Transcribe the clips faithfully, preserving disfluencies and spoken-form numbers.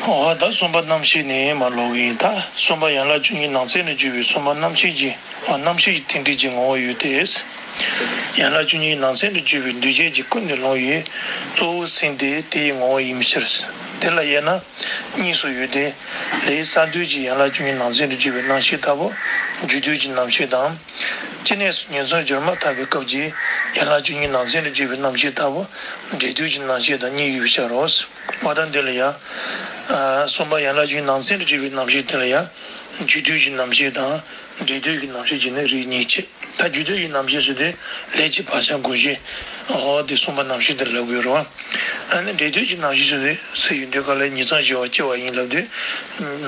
འོ་ད་གསུམ་པ་རྣམ་བཤད་ནས་མར་ཀློག་གི་ཡིན། ད་གསུམ་པ་ཡན་ལག་བཅུ་གཉིས་ནང་ཚན་དུ་གྱུར་པའི་གསུམ་པ་རྣམ་བཤད་ཀྱི། འོ་རྣམ་བཤད་ཀྱི་རྟེན་འབྲེལ་གྱི་ངོ་བོ་ཡོད་དེ། ཡན་ལག་བཅུ་གཉིས་ནང་ཚན་དུ་གྱུར་པའི་འདུས་བྱས་ཀྱི་ཀུན་ནས་བསླངས་པའི་གཙོ་བོའི་སེམས་དེ་དེའི་ངོ་བོ་ཡིན་ཕྱིར། དེ་ལ་དབྱེ་ན་གཉིས་སུ་ཡོད་དེ། ལས་གསར་འདུས་ཀྱི་ཡན་ལག་བཅུ་གཉིས་ནང་ཚན་དུ་གྱུར་པའི་རྣམ་བཤད་ལྟ་བུ། རྒྱུད་སྡུད་ཀྱི་རྣམ་བཤད་དང་། ཅི་ནས་སུ་ངེས་ཚོལ་སྦྱོར་མ་ཐག་པའི་སྐབས་ཀྱི་ཡན་ལག་བཅུ་གཉིས་ནང་ཚན་དུ་གྱུར་པའི་རྣམ་བཤད་ལྟ་བུ། འབྲས་རྡུལ་གྱི་རྣམ་བཤད་དང་གཉིས་ཡོད་པར་བྱ་རོགས། འོ་ད་འདི་ལ་ཡང་། ཨ། གསུམ་པ་ཡན་ལག་བཅུའི་ནང་ཚན་དུ་གྱུར་པའི་རྣམ་བཤད་དེ་ལ་ཡང་། རྒྱུད་སྡུད་ཀྱི་རྣམ་བཤད་དང་། འབྲས་རྡུལ་གྱི་རྣམ་བཤད་བྱས་ནས་རིགས་གཉིས་བྱས། ད་རྒྱུད་སྡུད་ཀྱི་རྣམ་བཤད་ཟེར་དུས་ལས་ཀྱི་བག་ཆགས་བསྒོ་གཞི། འོ་དེ་གསུམ་པ་རྣམ་བཤད་དེ་ལབ་དགོས་རེད་བ། ཨ་ནི་འབྲས་རྡུལ་གྱི་རྣམ་བཤད་ཟེར་དུས་ཟེར་ཡོང་དུས་ག་ལ་ཉིང་མཚམས་བཞི་པ་སྐྱེ་བ་ཡིན་ལབ་དུས།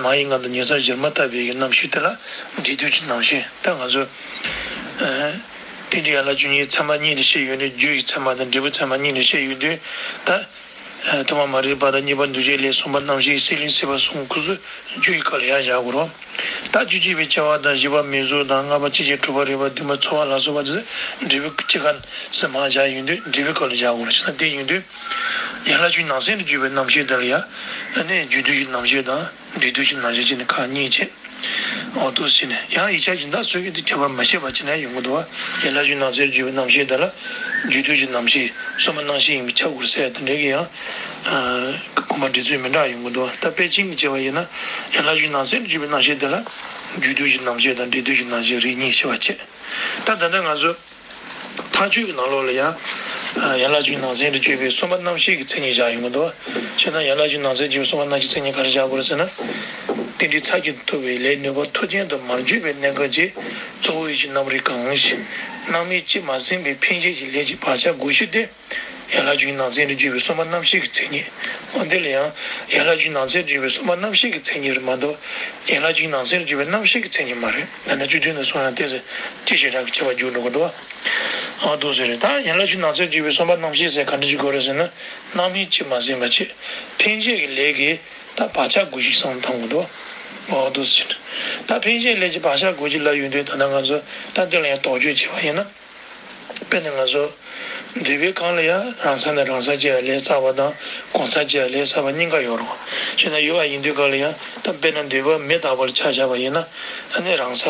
མ་ཡི་མངལ་དུ་ཉིང་མཚམས་བཞིར་མ་བཏབ་པའི་གི་རྣམ་བཤད་དེ་ལ་འབྲས་རྡུལ་གྱི་རྣམ་བཤད། ད་ང་ཚོ། ཨ། རྟེན་འབྲེལ་ཡན་ལག་བཅུ་གཉིས་ཚད་མ་གཉིས་ལ་བཤད་ཡོང་དུས་རྒྱུ་ཡི་ཚད་མ་དང་འབྲས་བུའི་ཚད་མ་གཉིས་ལ་བཤད་ཡོང་དུས། ད། ཐོག་མ་མ་རིག་པ་དང་གཉིས་པ་འདུ་བྱེད་ལས་གསུམ་པ་རྣམ་བཤད་སྲེད་ལེན་སྲེད་པ་གསུམ་ཁོ་ཚོ་རྒྱུ་ཡི་སྐབས་ལ་ཡང་བཞག་དགོས་རེད། ད་རྒྱུ་བསྐྱེད་པའི་སྐྱེ་བ་དང་བཞི་པ་མིང་གཟུགས་དང་ལྔ་པ་སྐྱེ་མཆེད་དྲུག་པ་རེག་པ་བདུན་པ་ཚོར་བ་ལ་སོགས་པ་དེ་འབྲས་བུ་སྐྱེ་རྒ་ཟེར་མར་བཞག་ཡོང་དུས་འབྲས་བུའི་སྐབས་ལ་བཞག་དགོས་རེད། བྱས་ཙང་དེ་ཡིན་དུས་ཡན་ལག་བཅུའི་ནང་ཚན་དུ་གྱུར་པའི་རྣམ་བཤད་དེ་ལ་ཡང་ཨ་ནི་རྒྱུད་སྡུད་ཀྱི་རྣམ་བཤད་དང་འབྲས་རྡུལ་གྱི་རྣམ་བཤད་བྱས་ནས་ཁག་གཉིས་བྱས། འོ་འདུག་སེ་བྱས་ནས་ཡང་ཡིག་ཆ་སྦྱིན་བདག་ཚོས་ཀྱི་དེ་ཁྱད་པར་མ་ཕྱེ་བ་བྱས་ན་ཡོང་གི་འདུག་བ། ཡན་ལག་བཅུའི་ནང་ཚན་དུ་གྱུར་པའི་རྣམ་བཤད་དེ་ལ་རྒྱུད་སྡུད་ཀྱི་རྣམ་བཤད་གསུམ་པ་རྣམ་བཤད་ཡིན་པས་ཁྱབ་དགོས་ཟེར་ཡ་དེ་འདྲ་གི་ཡང་། ཨ། དགོངས་པ་འགྲེལ་ཚུལ་མི་འདྲ་ཡོང་གི་འདུག་བ། ད་དཔེ་ཅན་གྱི་བྱས་པ་ཡིན་ན་ཡན་ལག་བཅུའི་ནང་ཚན་དུ་གྱུར་པའི་རྣམ་བཤད་དེ་ལ་རྒྱུད་སྡུད་ཀྱི་རྣམ་བཤད་དང་འབྲས་རྡུལ་གྱི་རྣམ་བཤད་རིགས་གཉིས་ཕྱེ་བ་བྱས། ད་ད་ལྟ་ང་ཚོ། མཐའ་དཔྱོད་ཀྱི་ནང་ལོགས་ལ་ཡང་། ཡན་ལག་བཅུའི་ནང་ཚན་དུ་གྱུར་པའི་གསུམ་པ་རྣམ་བཤད་ཀྱི་མཚན་ཉིད་བཞག་ཡོང་གི་འདུག་བ། བྱས་ན་ཡན་ལག་བཅུའི་ནང་ཚན་གྱི་གསུམ་པ་རྣམ་བཤད་མཚན་ཉིད་ག་རེ་བཞག་དགོས་རེད་ཟེར་ན། རྟེན་འབྲེལ་ཚར་གཅིག་ཏུ་ཐུག་པའི་ལས་ནུས་པ་མཐུ་ཅན་དུ་མར་གྱུར་པའི་གནས་སྐབས་ཀྱི་གཙོ་བོ་ཡིད་ཀྱི་རྣམ་རིག་གང་ཞིག་རྣམ་སྨིན་ཅིས་མ་ཟིན་པའི་འཕེན་བྱེད་ཀྱི་ལས་ཀྱི་བག་ཆགས་བསྒོ་གཞི་སྟེ། ཡན་ལག་བཅུའི་ནང་ཚན་དུ་གྱུར་པའི་གསུམ་པ་རྣམ་བཤད་ཀྱི་མཚན་ཉིད། འོ་འདི་ལ་ཡང་ཡན་ལག་བཅུའི་ནང་ཚན་དུ་གྱུར་པའི་གསུམ་པ་རྣམ་བཤད་ཀྱི་མཚན་ཉིད་རེད་མ་གཏོགས། ཡན་ལག་བཅུའི་ནང་ཚན་དུ་གྱུར་པའི་རྣམ་བཤད་ཀྱི་མཚན་ཉིད་མ་རེད། ད་ནི་བཅུ་བདུན་ནས་གསུངས་ཡང་ཏོག་ཙམ་ཅི་ཞེ་དྲག་གི་ཁྱད་པར་འགྱུར་འགྲོ་གི་འདུག་བ། འོ་འདུག་སེ་རེད། ད་ཡན་ལག་བཅུའི་ནང་ཚན་དུ་གྱུར་པའི་གསུམ་པ་རྣམ་བཤད་ཟེར་ག་འདྲ་ཅིག་དགོས་རེད་ཟེར་ན། རྣམ་སྨིན་ཅིས་མ་ཟིན་པ་བྱས། འཕེན་བྱེད་ཀྱི་ལས་ཀྱི་ད་བག་ཆགས་བསྒོ་གཞི་བསམ་བློ་བཏང་དགོས་འདུག་འོ་འདུག་སེ་རེད། ད་འཕེན་བྱེད་ལས་ཀྱི་བག་ཆགས་བསྒོ་གཞི་ལབ་ཡོང་དུས་ད་ལྟ་ང་ཚོ་ད་འདི་ལ་ཡང་དོགས་གཅོད་བྱས་པ་ཡིན་ན། དཔེར་ན་ང་ཚོ་འདོད་པའི་ཁམས་ལ་ཡང་རང་ས་ནས་རང་སར་སྐྱེ་བའི་ལས་བསགས་པ་དང་གང་སར་སྐྱེ་བའི་ལས་བསགས་པ་གཉིས་ཀ་ཡོད་རེད། བྱས་ན་ཡོད་པ་ཡིན་དུས་ག་ལ་ཡང་ད་དཔེར་ན་འདོད་པ་མེ་ལྟ་བུར་ཆ་བཞག་པ་ཡིན་ན། ཨ་ནི་རང་ས་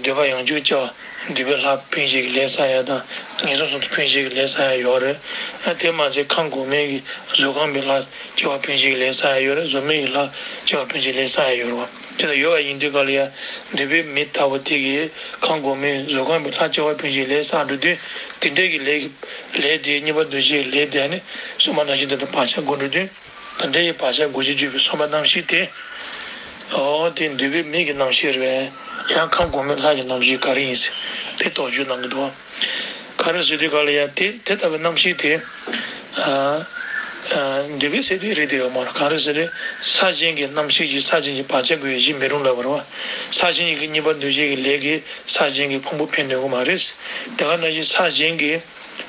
འདོད་པ་ཡང་འཇུག་སྐྱེ་བ་འདོད་པའི་ལྷ་འཕེན་བྱེད་ཀྱི་ལས་བསགས་ཡ་དང་ངན་སོང་གསུམ་དུ་འཕེན་བྱེད་ཀྱི་ལས་བསགས་ཡ་ཡོད་རེད། ཨ་དེ་མ་ཟད་ཁམས་གོང་མའི་གི་གཟུགས་ཁམས་པའི་ལྷ་སྐྱེ་བ་འཕེན་བྱེད་ཀྱི་ལས་བསགས་ཡ་ཡོད་རེད། གཟུགས་མེད་ཀྱི་ལྷ་སྐྱེ་བ་འཕེན་བྱེད་ཀྱི་ལས་བསགས་ཡ་ཡོད་རེད་བ། དེ་ལ་ཡོད་པ་ཡིན་དུས་ག་ལ་ཡང་འདོད་པའི་མེ་ལྟ་བུ་དེ་གིས་ཁམས་གོང་མའི་གཟུགས་ཁམས་པའི་ལྷ་སྐྱེ་བ་འཕེན་བྱེད་ཀྱི་ལས་བསགས་འགྲོ་དུས། དེ་འདྲ་གི་ལས་ཀྱི་ལས་དེ་གཉིས་པ་འདུ་བྱེད་ཀྱི་ལས་དེ་ནི་གསུམ་པ་རྣམ་བཤད་དེ་དང་བག་ཆགས་བསྒོ་འགྲོ་དུས། དེ་འདྲ་ཡི་བག་ཆགས་བསྒོ་གཞི་བརྗོད་པའི་གསུམ་པ་རྣམ་བཤད་དེ། འོ་དེ་འདོད་པའི་མེ་གི་རྣམ་བཤད་རེད་པས། ཡང་ཁམས་གོང་མའི་ལྷ་གི་རྣམ་བཤད་ག་རེ་ཡིན་ཟེར་དེ་དོགས་གཅོད་གནང་གི་འདུག་ག་རེ་ཟེར་དུས་ག་ལ་ཡང་དེ་དེ་ལྟ་བུའི་རྣམ་བཤད་དེ། ཨ། ཨ། འདོད་པའི་སེལ་དོན་རིགས་དེ་ཡོད་མ་རེད། གང་རེད་ཟེར་ན། ས་གཞན་གྱི་རྣམ་ཤེས་ཀྱིས་ས་གཞན་གྱི་བག་ཆགས་བསྒོ་བའི་གཞི་མི་རུང་ལབ་པ་རེད་བ། ས་གཞན་གྱི་གཉིས་པ་འདུ་བྱེད་ཀྱི་ལས་ཀྱིས་ས་གཞན་གྱི་ཕུང་པོ་འཕེན་ནུས་ཀྱི་མ་རེད། དེ་ག་ནང་བཞིན་ས་གཞན་གྱི།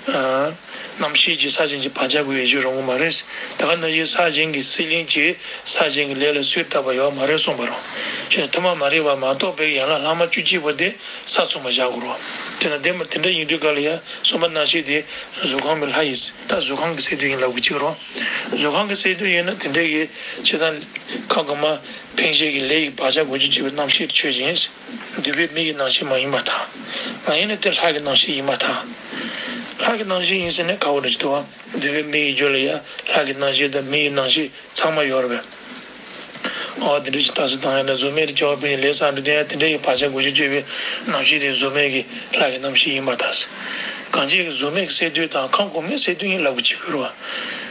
ཨ། རྣམ་ཤེས་ཀྱིས་ས་གཞན་གྱི་བག་ཆགས་བསྒོ་བའི་གཞི་རུང་གི་མ་རེད། དེ་ག་ནང་བཞིན་ས་གཞན་གྱི་སྲེད་ལེན་གྱིས་ས་གཞན་གྱི་ལས་ལ་གསོས་བཏབ་པ་ཡོད་མ་རེད་གསུངས་པ་རེད། བྱས་ན་ཐོག་མ་མ་རིག་པ་མ་གཏོགས་པའི་ཡན་ལག་ལྷག་མ་བཅུ་གཅིག་པོ་དེ་ས་མཚུངས་པ་བཞག་དགོས་རེད། དེ་ན་དེ་མ་དེ་འདྲ་ཡིན་དུས་ག་ལ་ཡང་གསུམ་པ་རྣམ་བཤད་དེ་གཟུགས་ཁམས་ཀྱི་ལྷ་ཡིན། ད་གཟུགས་ཁམས་ཀྱི་སེལ་དོན་ཡིན་ལབ་དགོས་ཀྱི་རེད། གཟུགས་ཁམས་ཀྱི་སེལ་དོན་ཡིན་ན་དེ་འདྲ་གི་བྱས་ཙང་ཁམས་གོང་མ་འཕེན་བྱེད་ཀྱི་ལས་ཀྱི་བག་ཆགས་བསྒོ་གཞི་བྱེད་པའི་རྣམ་ཤེས་ཆོས་ཅན། འདོད་པའི་མེ་ཡི་རྣམ་ཤེས་མ་ཡིན་པར་ཐལ། མ་ཡིན་ན་དེ་ལྷ་གི་རྣམ་ཤེས་ཡིན་པར་ཐལ། ལྷ་གི་རྣམ་ཤེས་ཡིན་ཟེར་ན་ག་བ་འདྲ་ཞིག་འདུག་བ། འདོད་པའི་མེ་ཡི་རྒྱུད་ལ་ཡང་ལྷ་གི་རྣམ་ཤེས་དང་མི་ཡི་རྣམ་ཤེས་ཚང་མ་ཡོད་རེད་པས། འོ་དེ་འདྲ་ཞིག་རྟགས་སུ་བཏང་ཡང་ན་གཟུགས་མེད་དུ་སྐྱེ་བ་ཕུལ་ནས་ལས་བསགས་འགྲོ་དུས་ཡང་དེ་འདྲ་ཡི་བག་ཆགས་བསྒོ་གཞི་བཅོས་པའི་རྣམ་ཤེས་དེ་གཟུགས་མེད་ཀྱི་ལྷ་གི་རྣམ་ཤེས་ཡིན་པར་ཐལ། གང་ཅི་གཟུགས་མེད་ཀྱི་སེལ་དོན་དང་ཁམས་གོང་མའི་སེལ་དོན་ཡིན་ལབ་དགོས་ཀྱི་ཡོད་རེད་བ།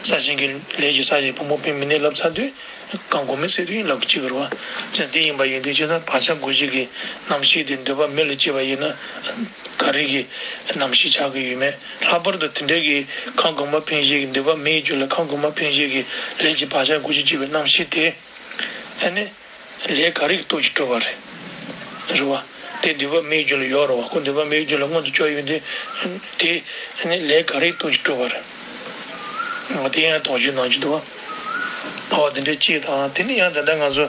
ས་གཞན་གྱི་ལས་ཀྱིས་ས་གཞན་ཕུང་པོ་འཕེན་མི་ནུས་ལབ་ཚར་དུས། ཁམས་གོང་མའི་སེལ་དོན་ཡིན་ལབ་དགོས་ཀྱི་ཡོད་རེད་བ། བྱས་ཙང་དེ་ཡིན་པ་ཡིན་དུས་བྱས་ན་བག་ཆགས་བསྒོ་གཞི་གི་རྣམ་ཤེས་དེ་འདོད་པ་མེ་ལ་སྐྱེས་པ་ཡིན་ན། ག་རེ་གི་རྣམ་ཤེས་ཆགས་ཀྱི་ཡོད་མེད། ལྷག་པར་དུ་དེ་འདྲའི་གི་ཁམས་གོང་མ་འཕེན་བྱེད་ཀྱི་འདོད་པ་མེའི་རྒྱུད་ལ་ཁམས་གོང་མ་འཕེན་བྱེད་ཀྱི་ལས་ཀྱི་བག་ཆགས་བསྒོ་གཞི་བཅོས་པའི་རྣམ་ཤེས་དེ། ཨ་ནི། ལས་ག་རེ་གི་སྟོབས་ཀྱིས་གྲུབ་པ་རེད། རེད་བ། དེ་འདོད་པ་མེའི་རྒྱུད་ལ་ཡོད་རེད་བ། ཁོ་འདོད་པ་མེའི་རྒྱུད་ལ་མངོན་དུ་གྱུར་ཡོད་དུས། དེ། ཨ་ནི་ལས་ག་རེ་གི་སྟོབས་ཀྱིས་གྲུབ་པ་རེད། འོ་དེ་ཡང་དོགས་གཅོད་གནང་རྒྱུ་འདུག་བ། ཨོ་དེ་འདྲའི་གཅིག་དང་། དེ་ནས་ཡང་ད་ལྟ་ང་ཚོ་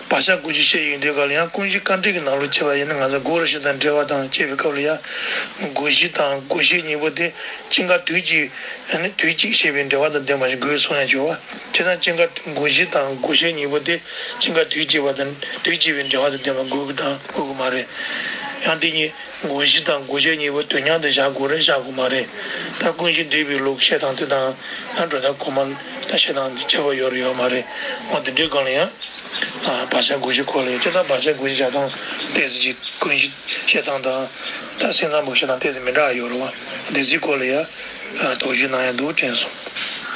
བག་ཆགས་དགུ་བཅུ་བཤད་ཡོང་དུས་སྐབས་ལ་ཡང་ཀུན་གཞི་དཀའ་འགྲེལ་གྱི་ནང་ལོགས་བྱས་པ་ཡིན་ན། ང་ཚོ་དགོད་བྲོ་ཞེས་དང་འབྲེལ་བ་དང་བཅས་པའི་སྐབས་ལ་ཡང་དགོད་བཞི་དང་དགོད་བཤད་གཉིས་པོ་དེ་གཅིག་འགལ་དུས་གཅིག་ཨ་ནི་དུས་གཅིག་ཞེས་པའི་འབྲེལ་བ་དང་ལྡན་པ་ཞིག་དགོས་གསུངས་ཡང་བྱུང་བ། བྱས་ཙང་གཅིག་འགལ་དགོད་བཞི་དང་དགོད་བཤད་གཉིས་པོ་དེ་གཅིག་འགལ་དུས་གཅིག་པ་དང་དུས་གཅིག་པའི་འབྲེལ་བ་དང་ལྡན་པ་དགོས་ཀྱི་དང་དགོས་ཀྱི་མ་རེད། ཡང་དེ་གཉིས་དགོད་བཞི་དང་དགོད་བཤད་གཉིས་པོ་དོན་མཉམ་དུ་བཞག་དགོས་རེད་བཞག་དགོས་མ་རེད། ད་ཀུན་གཞི་འདུས་པའི་ལུགས་བཤད་སྟངས་དེ་དང་ཡང་འགྲོ་སྟངས་གོང་མ་ད་བཤད་སྟངས་དེ་ཁྱད་པར་ཡོད་རེད་ཡོད་མ་རེད། འོ་དེ་འདྲའི་སྒང་ལ་ཡང་ཨ་བག་ཆགས་དགུ་བཅུ་སྐོར་ལ་ཡང་ཅི་ལྟར་བག་ཆགས་དགུ་བཅུ་བཞག་སྟངས་ཏོག་ཙམ་ཅིག་ཀུན་གཞི་བཤད་སྟངས་དང་ད་སེམས་ཙམ་པ་བཤད་སྟངས་ཏོག་ཙམ་མི་འདྲ་བ་ཡོད་རེད་བ། དེ་ཚོའི་སྐོར་ལ་ཡང་ཨ་དོགས་གཞི་གནང་ཡ་འདུག་དྲན་སོང་།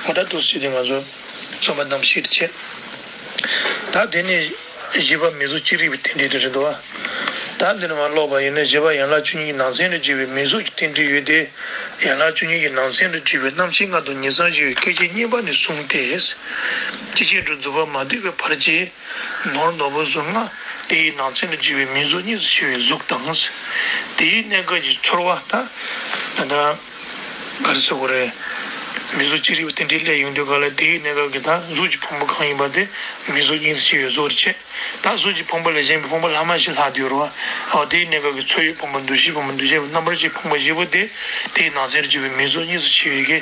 འོ་ད་དུ་སྲིད་དེ་ང་ཚོ་རྩོམ་པ་རྣམ་བཤད་དེ་བྱས། ད་དེ་ནས་བཞི་པ་མིང་གཟུགས་ཅི་རིགས་པའི་རྟེན་འབྲེལ་དེ་རེད་འདུག་བ། ད་འདི་ནས་མར་ཀློག་པ་ཡིན་ན། བཞི་པ་ཡན་ལག་བཅུ་གཉིས་ཀྱི་ནང་ཚན་དུ་གྱུར་པའི་མིང་གཟུགས་ཀྱི་རྟེན་འབྲེལ་ཡོད་དེ། ཡན་ལག་བཅུ་གཉིས་ཀྱི་ནང་ཚན་དུ་གྱུར་པའི་རྣམ་ཤེས་ལྔ་དང་ཉིང་མཚམས་བཞི་པའི་སྐད་ཅིག་གཉིས་པ་ནས་བཟུང་སྟེ། ཅི་ཕྱིར་དུ་རྫོགས་པ་མ་བསྡུས་པའི་བར་གྱི་ནོར་ནོར་བུ་གཟུགས་ལྔ། དེའི་ནང་ཚན་དུ་གྱུར་པའི་མིང་གཟུགས་གཉིས་སུ་ཕྱེ་བའི་གཟུགས་དང་། དེའི་གནས་སྐབས་ཀྱི་ཚོར་བ་དང་། ད་ལྟ་ག་རེ་ཟེར་དགོས་རེད། མིང་གཟུགས་ཅི་རིགས་པའི་རྟེན་འབྲེལ་སླེབས་ཡོང་དུས་སྐབས་ལ་དེའི་གནས་སྐབས་ཀྱི་ད་གཟུགས་ཀྱི་ཕུང་པོ་གང་ཡིན་པ་དེ་མིང་གཟུགས་གཉིས་སུ་ཕྱེ་བའི་གཟུགས་རེད་བྱས། ད་གཟུགས་ཀྱི་ཕུང་པོ་ལས་གཞན་པའི་ཕུང་པོ་ལྷག་མ་ཞིག་ལྷག་བསྡད་ཡོད་རེད་བ། འོ་དེའི་གནས་སྐབས་ཀྱི་ཚོར་བའི་ཕུང་པོ། འདུ་ཤེས་ཕུང་པོ། འདུ་བྱེད་རྣམ་པར་ཤེས་ཕུང་པོ་བཞི་པོ་དེ་དེའི་ནང་ཚན་དུ་གྱུར་པའི་མིང་གཟུགས་གཉིས་སུ་ཕྱེ་བའི་གི་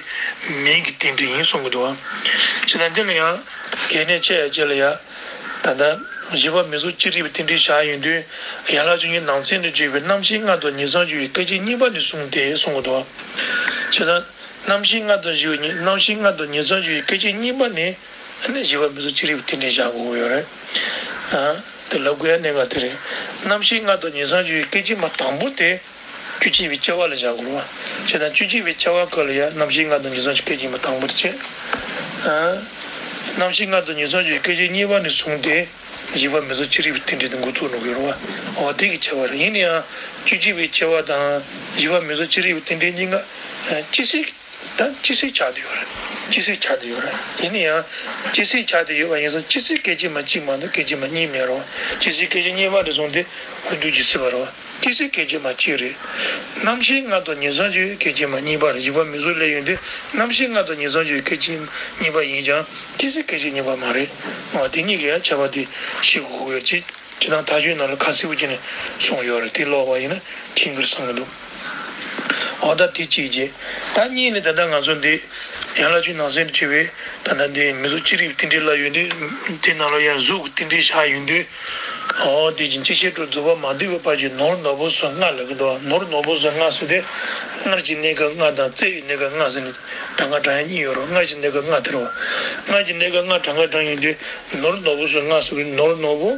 མིང་གི་རྟེན་འབྲེལ་ཡིན་གསུང་གི་འདུག་བ། བྱས་ཙང་འདི་ལ་ཡང་གལ་གནད་ཆེ་ཡ་ཆེ་ལ་ཡ། ད་ལྟ་བཞི་པ་མིང་གཟུགས་ཅི་རིགས་པའི་རྟེན་འབྲེལ་བཞག་ཡོང་དུས། ཡན་ལག་བཅུ་གཉིས་ནང་ཚན་དུ་གྱུར་པའི་རྣམ་ཤེས་ལྔ་དང་ཉིང་མཚམས་བཞི་པའི་སྐད་ཅིག་གཉིས་པ་ནས་བཟུང་སྟེ་གསུང་གི་འདུག་བ། བྱས་ཙང་རྣམ་ཤེས་ལྔ་དང་བཞི་པའི་ཉིང་། རྣམ་ཤེས་ལྔ་དང་ཉིང་མཚམས་བཞི་པའི་སྐད་ཅིག་གཉིས་པ་ནས་ཨ་ནི་བཞི་པ་མིང་གཟུགས་ཅི་རིགས་པའི་རྟེན་འབྲེལ་བཞག་དགོས་ཀྱི་ཡོད་རེད། ཨ། དེ་ལབ་དགོས་ཡ་གནད་འགག་དེ་རེད། རྣམ་ཤེས་ལྔ་དང་ཉིང་མཚམས་བཞི་པའི་སྐད་ཅིག་མ་དང་པོ་དེ། བཅུ་གཅིག་པའི་དཔྱལ་བ་ལ་བཞག་དགོས་རེད་བ། བྱས་ཙང་བཅུ་གཅིག་པའི་དཔྱལ་བ་སྐབས་ལ་ཡང་རྣམ་ཤེས་ལྔ་དང་ཉིང་མཚམས་བཞི་སྐད་ཅིག་མ་དང་པོ་དེ་བྱས། ཨ། རྣམ་ཤེས་ལྔ་དང་ཉིང་མཚམས་བཞི་སྐད་ཅིག་གཉིས་པ་ནས་བཟུང་སྟེ་བཞི་པ་མིང་གཟུགས་ཅི་རིགས་པའི་རྟེན་འབྲེལ་དེ་འགོ་ཚུགས་འགྲོ་གི་ཡོད་རེད་བ། འོ་དེ་གི་ཁྱད་པར་རེད། ཡིན་ན་ཡང་བཅུ་གཅིག་པའི་དཔྱལ་བ་དང་བཞི་པ་མིང་གཟུགས་ཅི་རིགས་པའི་རྟེན་འབྲེལ་གཉིས་ཀ་ཨ་ཅི་སྲིད། ད་ཅི་སྲིད་ཆགས་བསྡད་ཡོད་རེད། ཅི་སྲིད་ཆགས་བསྡད་ཡོད་རེད། ཡིན་ན་ཡང་ཅི་སྲིད་ཆགས་བསྡད་ཡོད་པ་ཡིན་ཙང་ཅི་སྲིད་སྐད་ཅིག་མ་གཅིག་མ་གཏོགས་སྐད་ཅིག་མ་གཉིས་མེད་རེད་བ། ཅི་སྲིད་སྐད་ཅིག་གཉིས་པ་རེ་ཟུང་དེ་ཀུན་བཏུས་ཀྱི་སྲིད་པ་རེད་བ། ཅི་སྲིད་སྐད་ཅིག་མ་གཅིག་རེད། རྣམ་ཤེས་ལྔ་དང་ཉིང་མཚམས་བཞི་སྐད་ཅིག་མ་གཉིས་པ་རེད། བཞི་པ་མིང་གཟུགས་སླེབས་ཡོང་དུས་རྣམ་ཤེས་ལྔ་དང་ཉིང་མཚམས་བཞི་སྐད་ཅིག་གཉིས་པ་ཡིན་ཀྱང་ཅི་སྲིད་སྐད་ཅིག་གཉིས་པ་མ་རེད། འོ་དེ་གཉིས་ཀྱི་ཡང་ཁྱད་པར་དེ་ཤེས་དགོས་ཀྱི་ཡོད་ཅེས། ཁྱེད་རང་ཐག་གཅོད་ནང་ལ་ཁ་གསལ་པོ་བྱས་ནས་གསུངས་ཡོད་རེད། དེ་ཀློག་པ་ཡིན་ན་མཁྱེན་གྱི་རེད་བསམ་གྱི་འདུག་འོ་ད་དེ་གཅིག་བྱས། ད་གཉིས་ནི་ད་ལྟ་ང་ཚོ་འདི་ཡན་ལག་བཅུ་ནང་གསེས་ནས་བྱས་པའི་ད་ལྟ་འདི་མིང་གཟུགས་ཅི་རིགས་རྟེན་འབྲེལ་ལབ་ཡོང་དུས། དེ་ནང་ལ་ཡང་གཟུགས་ཀྱི་རྟེན་འབྲེལ་བཞག་ཡོང་དུས། འོ་དེ་བཞིན་ཅི་ཕྱིར་དུ་རྫོགས་པ་མ་བསྡུས་པའི་བར་གྱི་ནོར་ནོར་བུ་གཟུགས་ལྔ་ལབ་ཀྱི་འདུག་ནོར་ནོར་བུ་གཟུགས་ལྔ་ཟེར་དུས་སྔར་གྱི་གནས་སྐབས་ལྔ་དང་བཙལ་བའི་གནས་སྐབས་ལྔ་ཟེར་ནས་གྲངས་ཀ་བགྲང་ཡ་གཉིས་ཡོད་རེད། སྔར་གྱི་གནས་སྐབས་ལྔ་དེ་རེད་བ། སྔར་གྱི་གནས་སྐབས་ལྔ་གྲངས་ཀ་བགྲང་ཡོང་དུས། ནོར་ནོར་བུ་གཟུགས་ལྔ་ཟེར་བའི་ནོར་ནོར་བུ།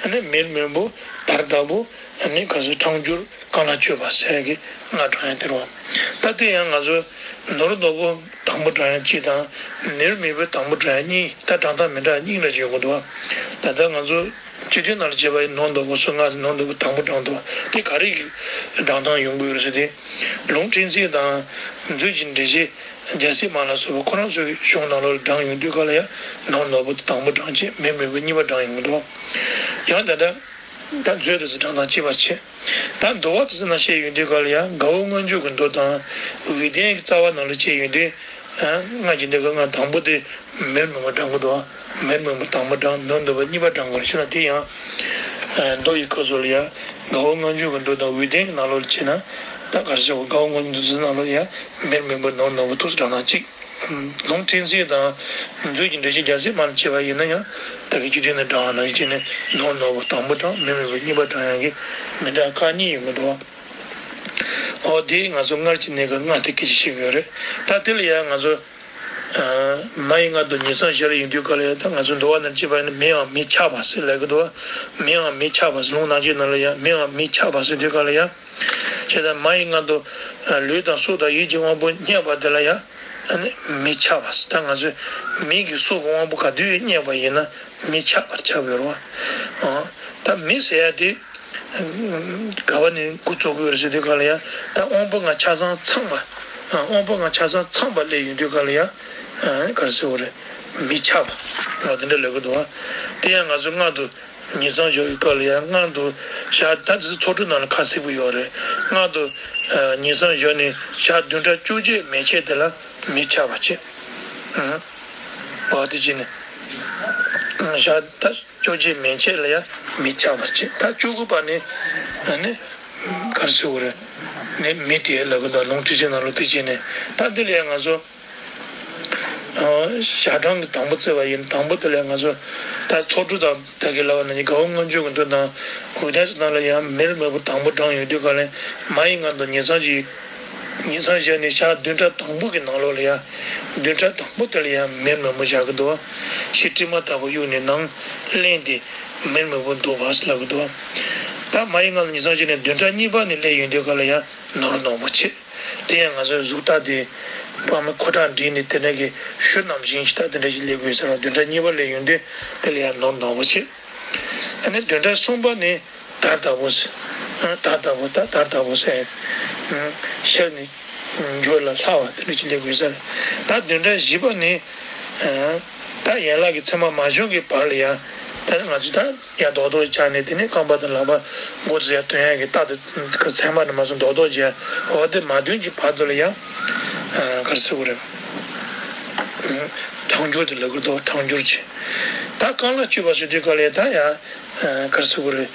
ཨ་ནི་མེར་མེར་བུ། དར་དར་བུ། ཨ་ནི་ག་ཟེར་ཁྲང་འགྱུར། རྐང་ལག་གཅོད་པ་ཟེར་གྱི་ལྔ་བགྲང་ཡ་དེ་རེད་བ། ད་དེ་ཡང་ང་ཚོ་ནོར་ནོར་བུ་དང་པོ་བགྲང་ཡ་གཅིག་དང་། མེར་མེར་བུ་དང་པོ་བགྲང་ཡ་གཉིས། ད་བགྲང་སྟངས་མི་འདྲ་གཉིས་འདྲ་ཅིག་ཡོང་གི་འདུག་བ། ད་ལྟ་ང་ཚོ་སྤྱི་དོན་ནང་ལ་བྱས་པ་ཡིན་ན་ནོར་ནོར་བུ་གཟུགས་ལྔ་ཟེར་ནོར་ནོར་བུ་དང་པོ་བགྲང་འདུག་དེ་ག་རེ་གི་བགྲང་སྟངས་ཡོང་གི་ཡོད་རེད་ཟེར་དུས། ལུང་ཕྲན་ཚེགས་དང་། མཛོད་ཀྱི་འགྲེལ་བཤད། རྒྱལ་སྲས་མ་ལ་སོགས་པ་ཁོ་རང་ཚོའི་གཞུང་ནང་ལོགས་ལ་བགྲངས་ཡོང་དུས་སྐབས་ལ་ཡང་ནོར་ནོར་བུ་དེ་དང་པོ་བགྲངས་བྱས། མེར་མེར་བུ་གཉིས་པ་བགྲངས་ཡོང་གི་འདུག་ཡང་ད་ལྟ་ད་མཛོད་དེ་ཚོ་བགྲང་སྟངས་གཅིག་པ་བྱས། ད་འདུལ་བ་དེ་ཚོ་ནང་བཤད་ཡོང་དུས་སྐབས་ལ་ཡང་དགའ་བོ་མངོན་འཇུག་གི་མདོ་དང་། འོད་ལྡན་གྱི་རྩ་བ་ནང་ལ་བཤད་ཡོང་དུས། ཨ། སྔར་གྱི་གནས་སྐབས་ལྔ་དང་པོ་དེ་མེར་མེར་བུ་བགྲང་གི་འདུག་མེར་མེར་བུ་དང་པོ་བགྲངས། ནོར་ནོར་བུ་གཉིས་པ་བགྲང་དགོས་རེད་ཟེར་ན། དེ་ཡང་མདོ་ཡི་སྐབས་སུ་ལ་ཡང་དགའ་བོ་མངོན་འཇུག་གི་མདོ་དང་འོད་ལྡན་གྱི་ནང་ལོགས་ལ་བྱས་ན། ད་ག་རེ་ཟེར་བ། དགའ་བོ་མངོན་འཇུག་མདོ་ཚོའི་ནང་ལོགས་ལ་ཡང་མེར་མེར་བུ་ནོར་ནོར་བུ་ཐོག་ཏུ་བགྲང་སྟངས་གཅིག་ལུང་ཕྲན་ཚེགས་དང་། མཛོད་ཀྱི་འགྲེལ་བཤད་རྒྱལ་སྲས་མ་ལ་བྱས་པ་ཡིན་ན་ཡང་ད་གིན་སྤྱི་དོན་ནས་བགྲང་བ་ནང་བཞིན་བྱས་ནས་ནོར་ནོར་བུ་དང་པོ་བགྲངས། མེར་མེར་བུ་གཉིས་པ་བགྲང་ཡག་གི་མི་འདྲ་ཁག་གཉིས་ཡོང་གི་འདུག་འོ་དེ་ང་ཚོ་སྔར་གྱི་གནས་སྐབས་ལྔ་དེ་སྐད་ཆ་བཤད་ཀྱི་ཡོད་རེད། ད་དེ་ལ་ཡང་ང་ཚོ་མ་ཡི་ལྔ་དང་ཉིང་མཚམས་བཞི་ལ་ཡོང་དུས་སྐབས་ལ་ཡང་། ད་ང་ཚོ་འདུལ་བ་ནང་བྱས་པ་ཡིན་ན་མེའམ་མེ་ཆགས་པ་ཟེར་ལབ་ཀྱི་འདུག་མེའམ་མེ་ཆགས་པ་ཟེར། ལུང་ནང་བཞིན་ནང་ལ་ཡང་མེའམ་མེ་ཆགས་པ་ཟེར་དུས་སྐབས་ལ་ཡང་། བྱས་ཙང་མ་ཡི་ལྔ་དང་ལུས་དང་སྲོག་དང་ཡིད་ཀྱི་དབང་པོ་བརྙས་པ་དེ་ལ་ཡང་ཨ་ནི་མེ་ཆགས་པ་ཟེར། ད་ང་ཚོས་མེ་གི་སྲོག་གི་དབང་པོ་ག་དུས་བརྙས་པ་ཡིན་ན་མེ་ཆགས་པར་ཆགས་ཡོད་རེད་བ། ཨ། ད་མེ་ཟེར་ཡ་དེ་ག་བ་ནས་འགོ་བཙུགས་ཀྱི་ཡོད་རེད་ཟེར་དུས་སྐབས་ལ་ཡང་། ད་དབང་པོ་ལྔ་ཆ་ཚང་ཚང་བ། དབང་པོ་ལྔ་ཆ་ཚང་ཚང་བ་སླེབས་ཡོང་དུས་སྐབས་ལ་ཡང་། ཨ། ག་རེ་ཟེར་དགོས་རེད། མེ་ཆགས་པ། འོ་དེ་འདྲ་ལབ་ཀྱི་འདུག་བ། དེ་ཡང་ང་ཚོས་སྔར་དུ་ཉིང་མཚམས་བཞི་པའི་སྐབས་ལ་ཡང་། སྔར་དུ་ཞག་ད་དེ་ཚོ་ཚོགས་དྲུག་ནང་ལ་ཁ་གསལ་པོ་ཡོད་རེད། སྔར་དུ་ཨ་ཉིང་མཚམས་བཞི་ནས་ཞག་བདུན་ཕྲག་བཅོ་བརྒྱད་མན་ཆད་དེ་ལ་མེ་ཆགས་པ་བྱས། ཨང་། འོ་དེ་བྱས་ནས། ཞག་ད་བཅོ་བརྒྱད་མན་ཆད་ལ་ཡང་མི་ཆགས་པ་བྱེད། ད་བཅུ་དགུ་པ་ནི་ཨ་ནི་ག་རེ་ཟེར་དགོས་རེད། ནི་མི་དེ་ལབ་གི་འདུག་ལུང་ཁྲིད་ཆེན་ནང་ལོགས་དེ་བྱས་ནས། ད་འདི་ལ་ཡང་ང་ཚོ་ཞག་གྲངས་ཀྱི་དང་པོ་བརྩི་བ་ཡིན། དང་པོ་དེ་ལ་ང་ཚོ་ད་ཚོགས་དྲུག་དང་ད་གི་ལབ་པ་ནང་བཞིན་དགའ་བོ་མངོན་སྤྱོད་ཀྱི་མདོ་དང་འོད་ལྡན་ཚོགས་དང་ལ་ཡང་མེར་མེར་པོ་དང་པོ་བགྲངས་ཡོང་དུས་ག་ལ་མ་ཡི་མངལ་དུ་ཉིང་མཚམས་ཀྱི་ཉིང་མཚམས་བཞག་ནས་ཞག་བདུན་ཕྲག་དང་པོ་གི་ནང་ལོགས་ལ་ཡང་བདུན་ཕྲག་དང་པོ་དེ་ལ་ཡང་མེར་མེར་པོ་བཞག་གི་འདུག་ཕྱི་དྲི་མ་ལྟ་བུ་གཡུགས་ནས་ནང་བརླན་ཏེ་མེར་མེར་པོ་འདུག་པ་ལབ་གི་འདུག་ད་མ་ཡི་མངལ་དུ་ཉིང་མཚམས་བཞག་ནས་བདུན་ཕྲག་གཉིས་པ་ནས་སླེབས་ཡོང་དུས་ག་ལ་ཡང་ནོར་ནོར་པོ་བྱེད། དེ་ཡང་ང་ཚོའི་གཟུགས་རྟགས་དེ་དཔག་མེད་ཁོ་ཐག་བསྒྲིགས་ནས་དེ་འདྲ་གི་ཤུལ་རྣམ་བཞིན་ཞིག་ད་དེ་འདྲ་ཞིག་སླེབས་དགོས་ཟེར་བ། བདུན་ཕྲག་གཉིས་པ་སླེབས་ཡོང་དུས་དེ་ལ་ཡང་ནོར་ནོར་པོ་བྱེད། ཨ་ནི་བདུན་ཕྲག་གསུམ་པ་ནི་དར་ལྟ་བུ་ཟེར། དར་ལྟ་བུ་ད་དར་ལྟ་བུ་ཟེར། ཤར་ནས་འབྱོར་ལ་ལྷ་བ་དེ་འདྲ་ཞིག་སླེབས་དགོས་ཟེར། ད་བདུན་ཕྲག་བཞི་པ་ནི་ད་ཡན་ལག་གི་མཚན་མ་མ་བྱུང་གི་བར་ལ་ཡང་ད་ང་ཚོ་ད། ཡང་རྡོག་རྡོག་བཅག་ནས་དེ་ནས་རྐང་པ་དང་ལག་པ་མགོ་ཚོ་ཡང་སྟོན་ཡག་གི་རྟགས་དེ་ཚད་མ་ནས་མ་སོང་རྡོག་རྡོག་བྱས། འོ་དེ་མ་ཐོན་གྱི་བར་དུ་ལ་ཡང་ག་རེ་ཟེར་དགོས་རེད། གྲང་འགྱུར་དེ་ལབ་དགོས་འདུག་གྲང་འགྱུར་བྱེད། ད་རྐང་ལག་གཅོད་པ་ཟེར་དུས་ག་ལ་ད་ཡང་ག་རེ་ཟེར་དགོས་རེད།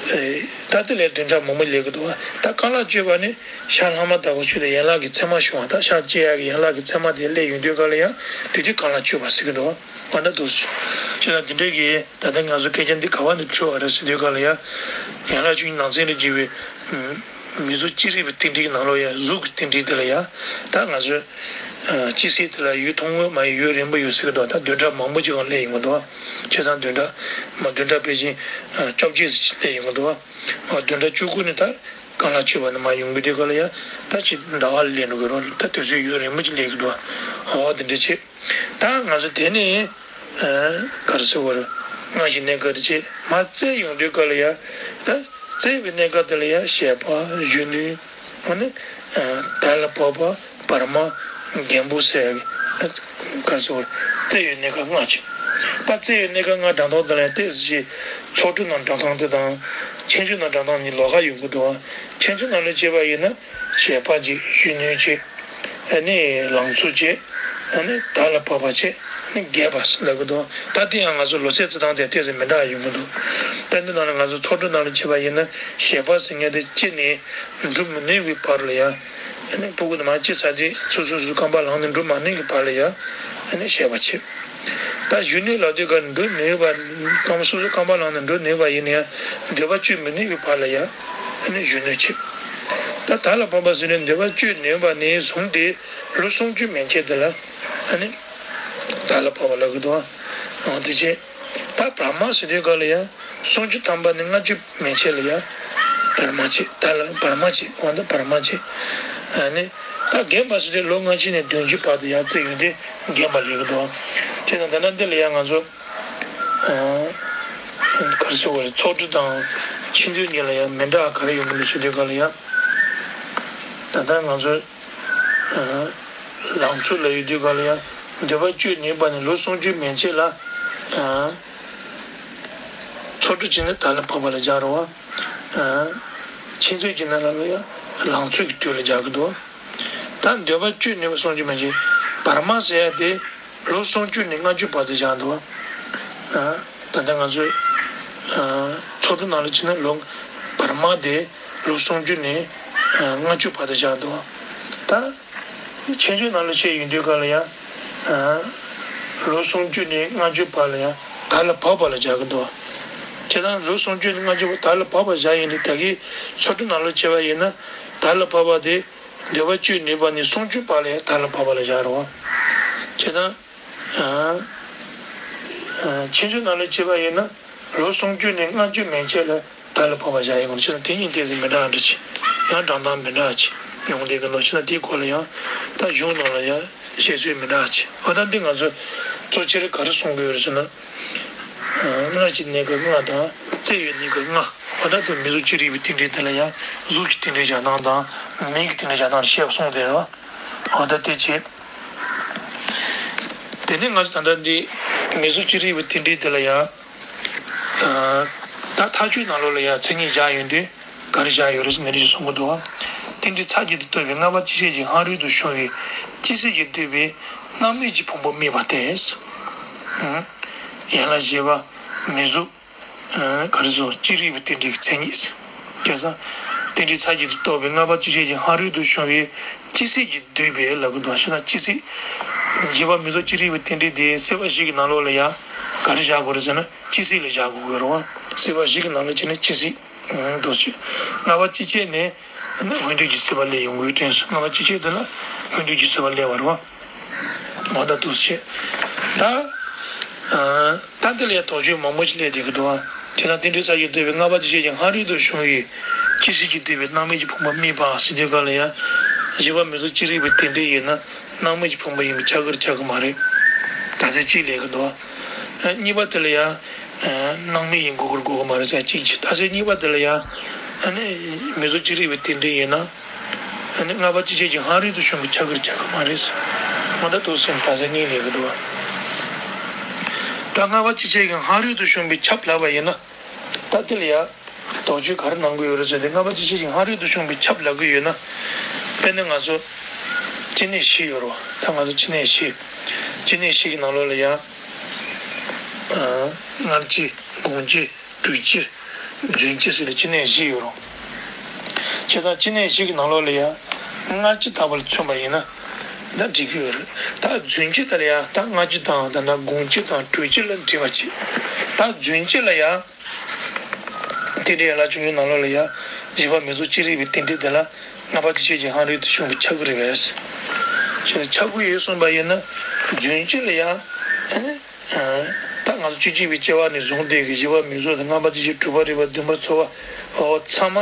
ད་དེ་ལས་བདུན་ཕྲག་མང་པོ་སླེབས་ཀྱི་འདུག་ད་རྐང་ལག་གཅོད་པ་ནི་ཤ་ལྷག་མ་ལྟ་བུ་ཞིག་ལ་ཡན་ལག་གི་མཚན་མ་བྱུང་བ། ད་ཤ་གཅོད་ཡག་གི་ཡན་ལག་གི་མཚན་མ་དེ་སླེབས་ཡོང་དུས་ག་ལ་ཡང་དེ་དུས་རྐང་ལག་གཅོད་པ་ཟེར་གྱི་འདུག་འོ་ན་འདུག་ཅེས་ལ་དེ་འདྲའི་གི་ད་ལྟ་ང་ཚོ་སྐད་ཆ་འདི་ག་བ་ནས་འཕྲོས་པ་རེད་ཟེར་དུས་ག་ལ་ཡ། ཡན་ལག་བཅུ་གཉིས་ནང་ཚན་ལས་བརྒྱུད་པའི་མི་གཟུགས་ཅི་རིགས་པའི་རྟེན་འབྲེལ་གྱི་ནང་ལོགས་ཡ་གཟུགས་ཀྱི་རྟེན་འབྲེལ་དེ་ལ་ཡ། ད་ང་ཚོས་སྤྱི་སྲིད་དེ་ལ་ཡུན་ཐུང་ངུ་མ་ཡིན་ཡུན་རིང་པོ་ཡོད་ཟེར་གི་འདུག་ད་བདུན་ཕྲག་མང་པོ་ཅིག་གང་སླེབས་ཡོང་གི་འདུག་བྱས་ཙང་བདུན་ཕྲག་མ་བདུན་ཕྲག་ཕལ་ཆེར་བཅོ་བརྒྱད་ཙམ་ཅིག་སླེབས་ཡོང་གི་འདུག་བ། བདུན་ཕྲག་བཅུ་དགུ་ནས་ད་རྐང་ལག་གཅོད་པ་ནས་མར་ཡོང་གི་དུས་ག་ལ་ཡ། ད་ཅིག་ཟླ་བ་སླེབས་འགྲོ་གི་རེད། ད་དུས་ཚོད་ཡུན་རིང་པོ་ཅིག་སླེབས་ཀྱི་འདུག་འོ་དེ་འདྲ་བྱེད། ད་ང་ཚོ་དེ་ནས་ག་རེ་ཟེར་བ་རེད། སྔར་གྱི་གནས་སྐབས་དེ་བྱེད། མར་རྩེ་ཡོང་དུས་ག་ལ་ཡ། ད་རྩེ་བའི་གནས་སྐབས་དེ་ལ་ཡ་བཤད་པ་གཞོན་ནུ། ཨ་ནི་དར་ལ་བབས་པ་བར་མ་རྒན་པོ་ཟེར། ག་རེ་ཟེར་བ་རེད། རྩེ་ཡོད་གནས་སྐབས་ལྔ་བྱེད། ད་རྩེ་ཡོད་གནས་སྐབས་ལྔ་བགྲང་སྟངས་དེ་ལ་ཡ་ཏོག་ཙམ་ཅིག་ཚོགས་དྲུག་ནང་བགྲང་སྟངས་དེ་དང་། ཁྱད་ཆོས་ནང་བགྲང་སྟངས་གཉིས་ལོགས་ཀ་ཡོང་གི་འདུག་ཁྱད་ཆོས་ནང་ལ་བྱས་པ་ཡིན་ན་བཤད་པ་བྱེད། གཞོན་ནུ་བྱེད། ཨ་ནི་ལང་ཚོ་བྱེད། ཨ་ནི་དར་ལ་བབས་པ་བྱེད། ཨ་ནི་རྒས་པ་ལབ་གི་འདུག་ད་དེ་ཡང་ང་ཚོ་ལོ་ཚད་བརྩི་སྟངས་དེ་ཏོག་ཙམ་མི་འདྲ་བ་ཡོང་གི་འདུག་ད་འདི་ནང་ལ་ང་ཚོ་ཚོགས་དྲུག་ནང་ལ་བྱས་པ་ཡིན་ན་བཤད་པ་ཟེར་མཁན་དེ་སྐྱེས་ནས་འགྲོ་མི་ནུས་པའི་བར་ལ་ཡ། ཨ་ནི་ཕྲུ་གུ་དེ་མར་སྐྱེས་ཚར་དུས་སོ་སོ་སོ་རྐང་པ་ལངས་ནས་འགྲོ་མ་ནུས་ཀྱི་བར་ལ་ཡ། ཨ་ནི་བཤད་པ་བྱེད། ད་གཞོན་ནུ་ལབ་དུས་ག་འགྲོ་ནུས་པ། རྐང་པ་སོ་སོ་རྐང་པ་ལངས་ནས་འགྲོ་ནུས་པ་ཡིན་ན་ཡང་འདོད་པ་སྤྱོད་མི་ནུས་པའི་བར་ལ་ཡ། ཨ་ནི་གཞོན་ནུ་བྱེད། ད་དར་ལ་བབས་པ་ཟེར་ནས་འདོད་པ་སྤྱོད་ནུས་པ་ནས་བཟུང་སྟེ་ལོ་སུམ་ཅུ་མན་ཆད་དེ་ལ་ཨ་ནི་དར་ལ་བབས་པ་ལབ་གི་འདུག་ཨང་། དེ་བྱས། ད་བར་མ་ཟེར་དུས་ག་ལ་ཡ། སུམ་ཅུ་ཐམ་པ་ནས་ལྔ་བཅུ་མན་ཆད་ལ་ཡ། དར་མ་བྱེད། དར་ལ་བར་མ་བྱེད། འོ་ད་བར་མ་བྱེད། ཨ་ནི། ད་རྒན་པ་ཟེར་དུས་ལོ་ལྔ་བཅུ་ནས་བདུན་ཅུ་བར་དུ་ཡར་བརྩི་ཡོང་དུས་རྒན་པ་ལབ་གི་འདུག་བྱས་ཙང་ད་ལྟ་འདི་ལ་ཡ་ང་ཚོ། ཨ། ག་རེ་ཟེར་བ་རེད། ཚོགས་དྲུག་དང་ཆེད་འཛིན་གཉིས་ལ་ཡ་མི་འདྲ་བ་ག་རེ་ཡོང་གི་འདུག་ཟེར་དུས་ག་ལ་ཡ། ད་ལྟ་ང་ཚོ། ཨ། ལང་ཚོ་ལབ་ཡོང་དུས་ག་ལ་ཡ། འདོད་པ་སྤྱོད་ནུས་པ་ནི་ལོ་སུམ་ཅུ་མན་ཆད་ལ། ཨ། ཚོགས་དྲུག་བྱས་ན་དར་ལ་བབས་པ་ལ་སྦྱར་རོ། ཨ། ཆེད་འཛིན་གྱི་ནང་ལ་ཡ་ལང་ཚོ་གི་དུས་ལ་སྦྱར་གི་འདུག་ད་འདོད་པ་སྤྱོད་ནུས་པ་སུམ་ཅུ་མན་ཆད། བར་མ་ཟེར་ཡ་དེ་ལོ་སུམ་ཅུ་ནས་ལྔ་བཅུ་བར་དུ་སྦྱར་འདུག་ཨ། ད་ལྟ་ང་ཚོས། ཨ། ཚོགས་དྲུག་ནང་ལ་བྱས་ན་ལོ་བར་མ་དེ་ལོ་སུམ་ཅུ་ནས་ལྔ་བཅུ་བར་དུ་བཞག་འདུག་ད་ཆེད་འཛིན་ནང་ལ་བཤད་ཡོང་དུས་ག་ལ་ཡང་ལོ་སུམ་ཅུ་ནས་ལྔ་བཅུ་བར་ལ་ཡང་དར་ལ་བབས་པ་ལ་བཞག་གི་འདུག་བྱས་ཙང་ལོ་སུམ་ཅུ་ནས་ལྔ་བཅུ་བར་དར་ལ་བབས་པ་བཞག་ཡིན་དུས་ད་གིན་ཚོགས་དྲུག་ནང་ལ་བྱས་པ་ཡིན་ན་དར་ལ་བབས་པ་དེ་འདོད་པ་སྤྱོད་ནུས་པ་ནས་སུམ་ཅུ་བར་ལ་ཡང་དར་ལ་བབས་པ་ལ་བཞག་རོགས། བྱས་ཙང་ཆེད་འཛིན་ནང་ལ་བྱས་པ་ཡིན་ན། ལོ་སུམ་ཅུ་ནས་ལྔ་བཅུ་མན་ཆད་ལ་དར་ལ་བབས་པ་བཞག་ཡོད་པ་ཅིག་ན་དེ་གཉིས་ཏོག་ཙམ་མི་འདྲ་འདྲ་ཅིག་ཡང་བགྲང་སྟངས་མི་འདྲ་ཅིག་ཡོང་བསྡད་ཀྱི་འདུག་ཅེ་ན་དེའི་སྐོར་ལ་ཡང་ད་གཞུང་ནང་ལ་ཡང་བཤད་ཚུལ་མི་འདྲ་ཅིག་འོ་ད་འདི་ང་ཚོ་གཙོ་ཆེར་ག་རེ་གསུང་གི་ཡོད་རེད་ཟེར་ན། སྔར་གྱི་གནས་སྐབས་ལྔ་དང་རྩེ་ཡོད་གནས་སྐབས་ལྔ། འོ་ད་དུ་མི་གཟུགས་ཅི་རིགས་པའི་རྟེན་འབྲེལ་དེ་ལ་ཡང་གཟུགས་ཀྱི་རྟེན་འབྲེལ་བཞག་སྟངས་དང་མིང་གི་རྟེན་འབྲེལ་བཞག་སྟངས་ལ་བཤད་པ་གསུངས་བསྡད་རེད་བ། འོ་ད་དེ་བྱས། དེ་ནས་ང་ཚོ་ད་ལྟ་འདི་མི་གཟུགས་ཅི་རིགས་པའི་རྟེན་འབྲེལ་དེ་ལ་ཡང་། ད་མཐའ་དཔྱོད་ནང་ལོགས་ལ་ཡང་མཚན་ཉིད་བཞག་ཡོང་དུས་ག་རེ་བཞག་ཡོད་རེད་ཟེར་ན་རེ་ཞིག་གསུང་གི་འདུག་རྟེན་འབྲེལ་ཚར་གཅིག་ཏུ་ལྟོས་པའི་ལྔ་པ་སྤྱི་བཤད་ཀྱི་སྔ་རོལ་དུ་ཤོར་བའི་སྤྱི་སྲིད་ཀྱིས་བསྡུས་པའི་རྣམ་སྨིན་གྱི་ཕུང་པོ་དམིགས་པ་སྟེ། ཡན་ལག་བཞི་པ་མིང་གཟུགས། ཨ་ག་རེ་ཟེར། ཅི་རིགས་པའི་རྟེན་འབྲེལ་གྱི་མཚན་ཉིད། བྱས་ཙང་རྟེན་འབྲེལ་ཚར་གཅིག་ཏུ་རྟོགས་པའི་ལྔ་པ་ཅིག་ཤོས་ཀྱི་སྔ་རོལ་ཏུ་བྱུང་བའི་ཅི་སྲིད་ཀྱིས་བསྡུས་པའི་ལབ་ཀྱི་འདུག་བྱས་ཙང་ཅི་སྲིད། བཞི་པ་མིང་གཟུགས་ཅི་རིགས་པའི་རྟེན་འབྲེལ་དེ་སྲིད་པ་བཞི་གི་ནང་ལོགས་ལ་ཡང་ག་རེ་བཞག་དགོས་རེད་ཟེར་ན། ཅི་སྲིད་ལ་བཞག་དགོས་ཀྱི་རེད་བ། སྲིད་པ་བཞི་གི་ནང་ལོགས་བྱས་ནས་ཅི་སྲིད། ཨང་། འདུག་སེ། ལྔ་པ་ཅིག་ཤོས་ནས་སྔོན་དུས་ཀྱི་སྲིད་པ་སླེབས་ཡོང་གི་དྲན་སོང་། ལྔ་པ་ཅིག་ཤོས་དེ་ལ་སྔོན་དུས་ཀྱི་སྲིད་པ་སླེབས་པ་རེད་བ། འོ་ད་འདུག་སེ་བྱས། ད་ཨ་ད་འདི་ལ་ཡང་དོགས་གཅོད་མང་པོ་ཞིག་སླེབས་བསྡད་ཀྱི་འདུག་ཨ། དེ་དང་རྟེན་འབྲེལ་ཚར་གཅིག་ཏུ་བསྡུས་པའི་ལྔ་པ་ཅིག་ཤོས་ཀྱི་སྔ་རོལ་ཏུ་བྱུང་བའི་ཅི་སྲིད་ཀྱིས་བསྡུས་པའི་སྣང་མེད་ཀྱི་ཕུང་པོ་དམིགས་པ་ཟེར་དུས་སྒང་ལ་ཡང་། བཞི་པ་མིང་གཟུགས་ཅི་རིགས་པའི་རྟེན་འབྲེལ་ཡིན་ན། སྣང་མེད་ཀྱི་ཕུང་པོ་ཡིན་པས་ཁྱབ་ཀྱི་རེད་ཁྱབ་ཀྱི་མ་རེད། རྟགས་གསལ་གཅིག་སླེབས་ཀྱི་འདུག་ཨ། གཉིས་པ་དེ་ལ་ཡང་། ཨ། སྣང་མེད་ཡིན་དགོས་ཀྱི་རེད་དགོས་ཀྱི་མ་རེད་ཟེར་གཅིག་བྱས། རྟགས་གསལ་གཉིས་པ་དེ་ལ་ཡང་། ཨ་ནི་མིང་གཟུགས་ཅི་རིགས་པའི་རྟེན་འབྲེལ་ཡིན་ན། ཨ་ནི་ལྔ་པ་ཅིག་ཤོས་ཀྱི་སྔ་རོལ་ཏུ་བྱུང་བས་ཁྱབ་ཀྱི་རེད་ཁྱབ་ཀྱི་མ་རེད་ཟེར། འོ་ད་འདུག་སེ་རྟགས་གསལ་གཉིས་སླེབས་ཀྱི་འདུག་ད་ལྔ་པ་ཅིག་ཤོས་ཀྱི་སྔ་རོལ་ཏུ་བྱུང་བས་ཁྱབ་ལབ་པ་ཡིན་ན། ད་དེ་ལ་ཡང་དོགས་གཅོད་ག་རེ་གནང་གི་ཡོད་རེད་ཟེར་ཏེ། ལྔ་པ་ཅིག་ཤོས་ཀྱི་སྔ་རོལ་ཏུ་བྱུང་བས་ཁྱབ་ལབ་ཀྱི་ཡོད་ན། དཔེར་ན་ང་ཚོ་སྐྱེ་གནས་བཞི་ཡོད་རེད་བ། ད་ང་ཚོ་སྐྱེ་གནས་བཞི། སྐྱེ་གནས་བཞི་གི་ནང་ལོགས་ལ་ཡང་། ཨ། སྔར་སྐྱེ། གོང་སྐྱེ། འགྲོ་སྐྱེ། རྫུན་སྐྱེ་ཟེར་ཏེ་སྐྱེ་གནས་བཞི་ཡོད་རེད། བྱས་ཙང་སྐྱེ་གནས་བཞི་གི་ནང་ལོགས་ལ་ཡང་སྔར་སྐྱེ་ལྟ་བུ་ལ་མཚོན་པ་ཡིན་ན། ད་འགྲིག་གི་ཡོད་རེད། ད་རྫུན་སྐྱེ་དེ་ལ་ཡང་ད་སྔར་སྐྱེ་དང་། ད་ལྟ་གོང་སྐྱེ་དང་འགྲོ་སྐྱེ་ལ་འགྲིག་པ་བྱེད། ད་རྫུན་སྐྱེ་ལ་ཡང་། རྟེན་འབྲེལ་ཡན་ལག་བཅུ་གཉིས་ནང་ལོགས་ལ་ཡང་། བཞི་པ་མིང་གཟུགས་ཅི་རིགས་པའི་རྟེན་འབྲེལ་དེ་ལ་ལྔ་པ་ཅིག་ཤོས་ཀྱི་སྔ་རོལ་ཏུ་བྱུང་བས་ཁྱབ་ཀྱི་རེད་པས། ཞེས་ཁྱབ་ཀྱི་ཡོད་གསུངས་པ་ཡིན་ན། རྫུན་སྐྱེ་ལ་ཡང་། ཨ་ནི། ཨ། ད་ང་ཚོ་བཅུ་གཅིག་པའི་སྐྱེ་བ་ནས་བཟུང་སྟེ་གི་བཞི་པ་མིང་གཟུགས་དང་། ལྔ་པ་ཅིག་ཤོས། དྲུག་པ་རིག་པ། བདུན་པ་ཚོར་བ། འོ་ཚང་མ་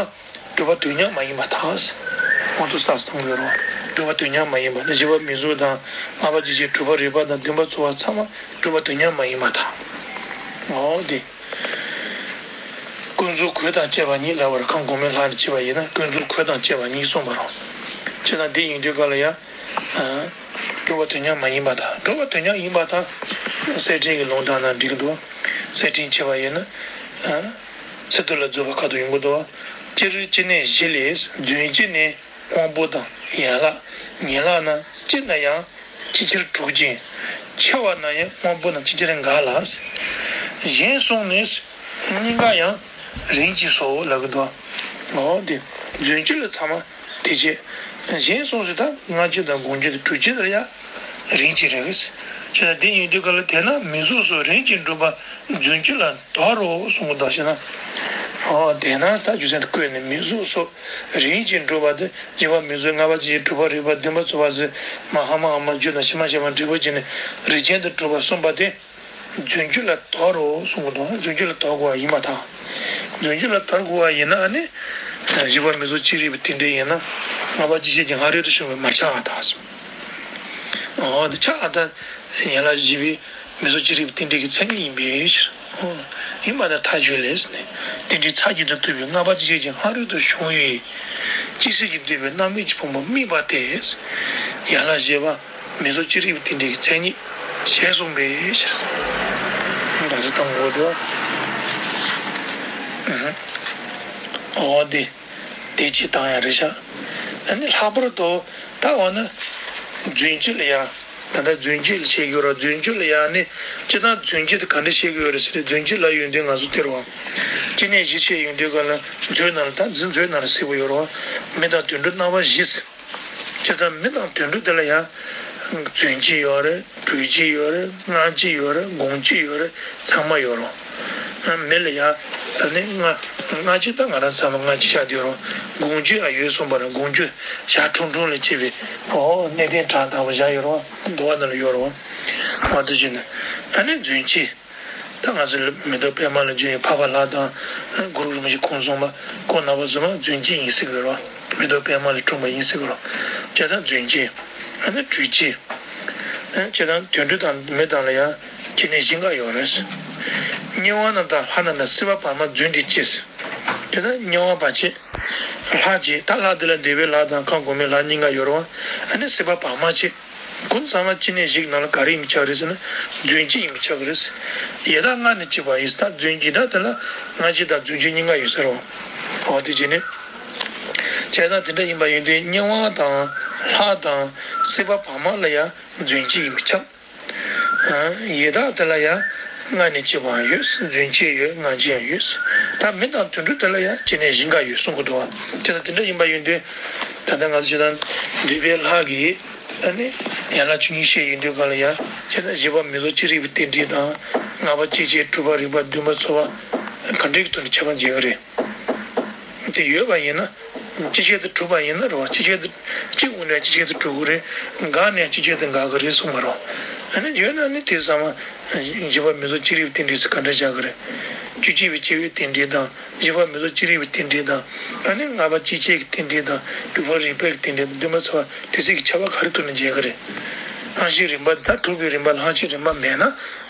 གྲུབ་པ་དུས་མཉམ་མ་ཡིན་པ་དང་། འོ་དུ་ས་སྟོང་ཡོད་རུང་གྲུབ་པ་དུས་མཉམ་མ་ཡིན་པ་ནི། བཞི་པ་མིང་གཟུགས་དང་། ལྔ་པ་ཅིག་ཤོས། དྲུག་པ་རིག་པ་དང་། བདུན་པ་ཚོར་བ་ཚང་མ་གྲུབ་པ་དུས་མཉམ་མ་ཡིན་པ་དང་། འོ་དེ། ཀུན་རྫོབ་གོས་དང་བཅས་པ་ཉིད་ལབ་པར། ཁམས་གོང་མའི་ལྷ་ནས་བྱས་པ་ཡིན་ན་ཀུན་རྫོབ་གོས་དང་བཅས་པ་ཉིད་གསུངས་པ་རེད། བྱས་ཙང་འདི་ཡིན་དུས་སྒང་ལ་ཡང་། ཨ། གྲུབ་པ་དུས་མཉམ་མ་ཡིན་པ་དང་། གྲུབ་པ་དུས་མཉམ་ཡིན་པ་དང་། གསེར་ཕྲེང་གི་ལུང་དྲངས་ན་འགྲིག་གི་འདུག་གསེར་ཕྲེང་བྱས་པ་ཡིན་ན། ཨ། ཚིག་ཏུ་ལ་རྫོགས་པ་ཁ་ཐུག་ཡོང་གི་འདུག་སྤྱིར་སྐྱེ་གནས་བཞི་ལས། རྫུན་སྐྱེ་ནི་དབང་པོ་དང་ཡན་ལག །ཡན་ལག་ན་སྐྱེ་ན་ཡང་ཅིག་ཅར་དྲུག་ཅན། འཆི་བ་ན་ཡང་དབང་པོ་རྣམས་ཅིག་ཅར་འགག་ལ། གཞན་གསུམ་ནི་སྙིང་ག་ཡང་རིམ་གྱིས་སོ་ལབ་ཀྱི་འདུག་འོ་དེ་རྫུན་སྐྱེ་ལ་ཚང་མ་དེ་བྱས། གཞན་གསུམ་ཞིག་ད་སྔར་སྐྱེ་དང་གོང་སྐྱེ་དང་དྲུག་སྐྱེ་ལ་ཡང་རིམ་གྱིས་རེད། བྱས་ན་དེ་ཡིན་དུས་སྒང་ལ། དེས་ན་མིང་གཟུགས་སོགས་རིམ་གྱིས་འགྲུབ་པ་རྫུན་སྐྱེ་ལ་དོགས་རོ་གསུངས་པ་འདྲ་ཞིག་ན། འོ་དེས་ན་ད་རྒྱུ་མཚན་དེ་བཀོད་ནས་མིང་གཟུགས་སོགས་རིམ་གྱིས་འགྲུབ་པ་དེ། བཞི་པ་མིང་གཟུགས། ལྔ་པ་ཅིག་ཤོས། དྲུག་པ་རིག་པ། བདུན་པ་ཚོར་བ་ཟེར། མ་ཧ་མ་འ་མ་རྒྱུ་དང་ཕྱི་མ་ཞབས་ཀྱུ་འབྲིང་པོ་བྱས་ནས་རིམ་ཅན་དུ་གྲུབ་པ་གསུངས་པ་དེ། རྫུན་སྐྱེ་ལ་དོགས་རོ་གསུངས་པ་དང་། རྫུན་སྐྱེ་ལ་དོགས་དགོས་པ་ཡིན་པ་དང་། རྫུན་སྐྱེ་ལ་དོགས་དགོས་པ་ཡིན་ན་ཨ་ནི། བཞི་པ་མིང་གཟུགས་ཅི་རིགས་པའི་རྟེན་འབྲེལ་ཡིན་ན། ལྔ་པ་ཅིག་ཤོས་ཀྱི་སྔ་རོལ་ཏུ་བྱུང་བས་མ་ཁྱབ་པ་དང་གསུངས། འོ་དེ་ཁྱབ་པ་དང་ཡན་ལག་བཞི་པའི་མིང་གཟུགས་ཅི་རིགས་པའི་རྟེན་འབྲེལ་གྱི་མཚན་ཉིད་ཡིན་པའི་ཕྱིར། ཡིན་པ་དང་མཐའ་དཔྱོད་ལས་ནི། རྟེན་འབྲེལ་ཚར་གཅིག་ཏུ་བསྡུས་པའི་ལྔ་པ་ཅིག་ཤོས་ཀྱི་སྔ་རོལ་ཏུ་བྱུང་བའི་ཅི་སྲིད་ཀྱིས་བསྡུས་པའི་སྣང་མེད་ཀྱི་ཕུང་པོ་དམིགས་པ་སྟེ། ཡན་ལག་བཞི་པ་མིང་གཟུགས་ཅི་རིགས་པའི་རྟེན་འབྲེལ་གྱི་མཚན་ཉིད་ཞེས་གསུངས་པའི་ཕྱིར། ད་ཚོད་བཏང་དགོས་འདུག་འོ་དེ། དེ་ཅི་བཏང་ཡང་རེད་ཤག་ཨ་ནི་ལྷག་པར་དུ་ད་འོ་ན་རྫུན་སྐྱེ་ལ་ཡང་། ད་ལྟ་རྫུན་སྐྱེ་ལ་བཤད་ཀྱི་ཡོད་རེད། རྫུན་སྐྱེ་ལ་ཡང་ནི་སྤྱིར་བཏང་རྫུན་སྐྱེ་དེ་ག་འདྲ་བཤད་ཀྱི་ཡོད་རེད་ཟེར་ན། རྫུན་སྐྱེ་ལབ་ཡོང་དུས་ང་ཚོ་སྟེར་བ། སྐྱེ་གནས་བཞི་བཤད་ཡོང་དུས་སྒང་ལ་མཛོད་ནང་ལ། ད་མཛོད་ནང་ལ་གསལ་པོ་ཡོད་རེད་བ། མི་དང་དུད་འགྲོ་རྣམ་པ་བཞི་ཟེར། བྱས་ཙང་མི་དང་དུད་འགྲོ་དེ་ལ་ཡང་རྫུན་སྐྱེ་ཡོད་རེད། སྤྲོས་སྐྱེ་ཡོད་རེད། སྔར་སྐྱེ་ཡོད་རེད། གོང་སྐྱེ་ཡོད་རེད། ཚང་མ་ཡོད་རེད། མི་ལ་ཡང་ད་ནི་སྔ་སྔར་སྐྱེ། ད་ང་རང་ཚང་མ་སྔར་སྐྱེ་ཆགས་བསྡད་ཡོད་རེད། གོང་སྐྱེ་ཡང་ཡོད་གསུངས་པ་རེད། གོང་སྐྱེ་ཞག་ཁྲུང་ཁྲུང་ལ་སྐྱེས་པའི། འོ་གནས་བརྟན་གྲངས་དག་པ་བཞག་ཡོད་རེད། འདུལ་བ་ནང་ལ་ཡོད་རེད། འོ་དེ་བཞིན་དུ་ཨ་ནི་རྫུན་སྐྱེ། ད་ང་ཚོ་མེ་ཏོག་པད་མ་ལ་བྱོན་ཡོད་འཕགས་པ་ལྷ་དང་། གུ་རུ་རིན་པོ་ཆེ་ཁོང་གསུམ་པ། ཁོང་རྣམ་པ་ཚང་མ་རྫུན་སྐྱེ་ཡིན་ཟེར་གི་རེད། མེ་ཏོག་པད་མ་ལས་འཁྲུངས་པ་ཡིན་ཟེར་གི་རེད། བྱས་ཙང་རྫུན་སྐྱེ། ཨ་ནི་སྤྲོས་སྐྱེ། བྱས་ཙང་དུད་འགྲོ་དང་མི་དང་ལ་ཡང་སྐྱེ་གནས་བཞི་འགའ་ཡོད་རེད། དམྱལ་བ་རྣམས་དང་ལྷ་རྣམས་དང་། སྲིད་པ་བར་མ་རྫུན་དུ་སྐྱེ་ཟེར། བྱས་ཙང་དམྱལ་བ་བར་ཆད། ལྷ་གཅིག། ད་ལྷ་དེ་ལ་འདོད་པའི་ལྷ་དང་ཁམས་གོང་མའི་ལྷ་གཉིས་འགའ་ཡོད་རེད། ཨ་ནི་སྲིད་པ་བར་མ་བྱེད། ཁོང་ཚང་མ་སྐྱེ་གནས་བཞི་གི་ནང་ལ་ག་རེ་ཡིན་པའི་ཆགས་རེད་ཟེར་ན། རྫུན་སྐྱེ་ཡིན་པའི་ཆགས་ཀྱི་རེད། ཡི་དྭགས་ལྔ་ནས་སྐྱེས་པ་ཡིན་ཟེར། ད་རྫུན་སྐྱེ། ད་དེ་ལ་སྔར་སྐྱེ་དང་རྫུན་སྐྱེ་གཉིས་ཀ་ཡོད་ཟེར་བ། འོ་དེ་བྱས་ནས། བྱས་ཙང་དེ་འདྲ་ཡིན་པ་ཡིན་དུས་དམྱལ་བ་དང་ལྷ་དང་སྲིད་པ་བར་མ་ལ་ཡང་རྫུན་སྐྱེ་ཡིན་པའི་ཆགས། ཡི་དྭགས་དེ་ལ་ཡང་ མངལ་ནས་སྐྱེས་པའང་ཡོད། རྫུན་སྐྱེས་ཡོད། མངལ་སྐྱེས་ཡང་ཡོད། ད་མི་དང་དུད་འགྲོ་དེ་ལ་ཡང་སྐྱེ་གནས་བཞི་འགའ་ཡོད་གསུང་གི་འདུག་བ། དེ་ལ་དེ་འདྲ་ཡིན་པ་ཡིན་དུས། ད་ལྟ་ང་ཚོ་ཅི་ལྟར་འདོད་པའི་ལྷ་གིས་ཨ་ནི་ཡན་ལག་བཅུ་གཉིས་བཤད་ཡོང་དུས་ག་ལ་ཡང་ཁྱེད་ད་བཞི་པ་མིང་གཟུགས་ཅི་རིགས་པའི་རྟེན་འབྲེལ་དང་། ལྔ་པ་སྐྱེ་མཆེད། དྲུག་པ་རེག་པ། བདུན་པ་ཚོར་བ། ག་འདྲའི་ཐོག་ནས་ཁྱབ་པ་འབྱེད་ཀྱི་རེད། དེ་ཡོད་པ་ཡིན་ན། སྐྱེ་མཆེད་དེ་གྲུབ་པ་ཡིན་ན་རེད་བ། སྐྱེ་མཆེད་དེ་གཅིག་འོང་ནས་སྐྱེ་མཆེད་དེ་གྲུབ་ཀྱི་རེད། འགག་ནས་སྐྱེ་མཆེད་དེ་འགག་གི་རེད་གསུངས་པ་རེད་བ། ཨ་ནི་ཡོད་ན་ནི་དེ་ཚང་མ་བཞི་པ་མིང་གཟུགས་ཅི་རིགས་པའི་རྟེན་འབྲེལ་ཟེར་ག་འདྲ་བཞག་གི་རེད། བཅུ་གཅིག་པའི་སྐྱེ་བོའི་རྟེན་འབྲེལ་དང་། བཞི་པ་མིང་གཟུགས་ཅི་རིགས་པའི་རྟེན་འབྲེལ་དང་། ཨ་ནི་ལྔ་པ་སྐྱེ་མཆེད་ཀྱི་རྟེན་འབྲེལ་དང་། དྲུག་པ་རེག་པའི་རྟེན་འབྲེལ་དང་། བདུན་པ་ཚོར་བ། དེ་ཚིག་གི་ཁྱབ་པ་ག་རེ་ཐོག་ནས་འབྱེད་ཀྱི་རེད། སྣང་མཆེད་རིམ་པ་དང་། གྲུབ་པའི་རིམ་པ། སྣང་མཆེད་རིམ་པ་མེད་ན་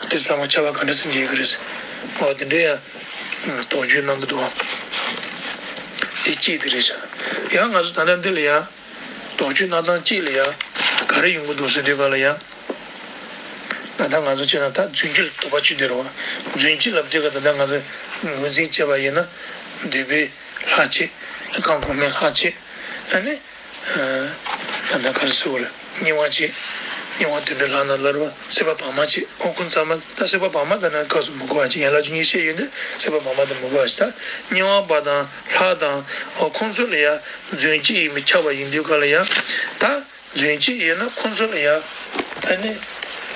དེ་ཚང་མ་ཁྱབ་པ་ག་འདྲ་སེ་འབྱེད་ཀྱི་རེད། འོ་དེ་འདྲ་ཡང་དོགས་གཅོད་གནང་གི་འདུག་བ། དེ་གཅིག་དེ་རེད་ཤག་ཡང་ང་ཚོ་ད་ལྟ་འདི་ལ་ཡང་དོགས་གཅོད་གནང་སྟངས་གཅིག་ལ་ཡང་ག་རེ་ཡོང་གི་འདུག་ཟེར་དུས་ག་ལ་ཡང་། ད་ལྟ་ང་ཚོ་བྱས་ན་ད་རྫུན་སྐྱེས་ལ་དོགས་པ་གཅིག་འདུག་རེད་བ། རྫུན་སྐྱེས་ལབ་དུས་ག་ད་ལྟ་ང་ཚོ་ངོས་འཛིན་བྱས་པ་ཡིན་ན། འདོད་པའི་ལྷ་གཅིག་ཁམས་གོང་མའི་ལྷ་གཅིག་ཨ་ནི། ད་ལྟ་ག་རེ་ཟེར་དགོས་རེད། དམྱལ་བ་གཅིག་དམྱལ་བ་དུད་འགྲོའི་ལྷ་རྣམས་ལ་རེད་བ། སྲིད་པ་བར་མ་གཅིག་འོ་ཁོང་ཚང་མ་ད་སྲིད་པ་བར་མ་དེ་ནི་སྐབས་སུ་མི་གོ་བ་ཅིག་ཡན་ལག་བཅུ་གཉིས་བཤད་ཡོད་དུས་སྲིད་པ་བར་མ་དེ་མི་གོ་བ་ཅིག་ད་དམྱལ་བ་པ་དང་ལྷ་དང་། འོ་ཁོང་ཚོ་ལ་ཡང་རྫུན་སྐྱེས་ཡིན་མིན་ཁྱབ་པ་ཡིན་དུས་ག་ལ་ཡང་། ད་རྫུན་སྐྱེས་ཡིན་ན་ཁོང་ཚོ་ལ་ཡང་ཨ་ནི་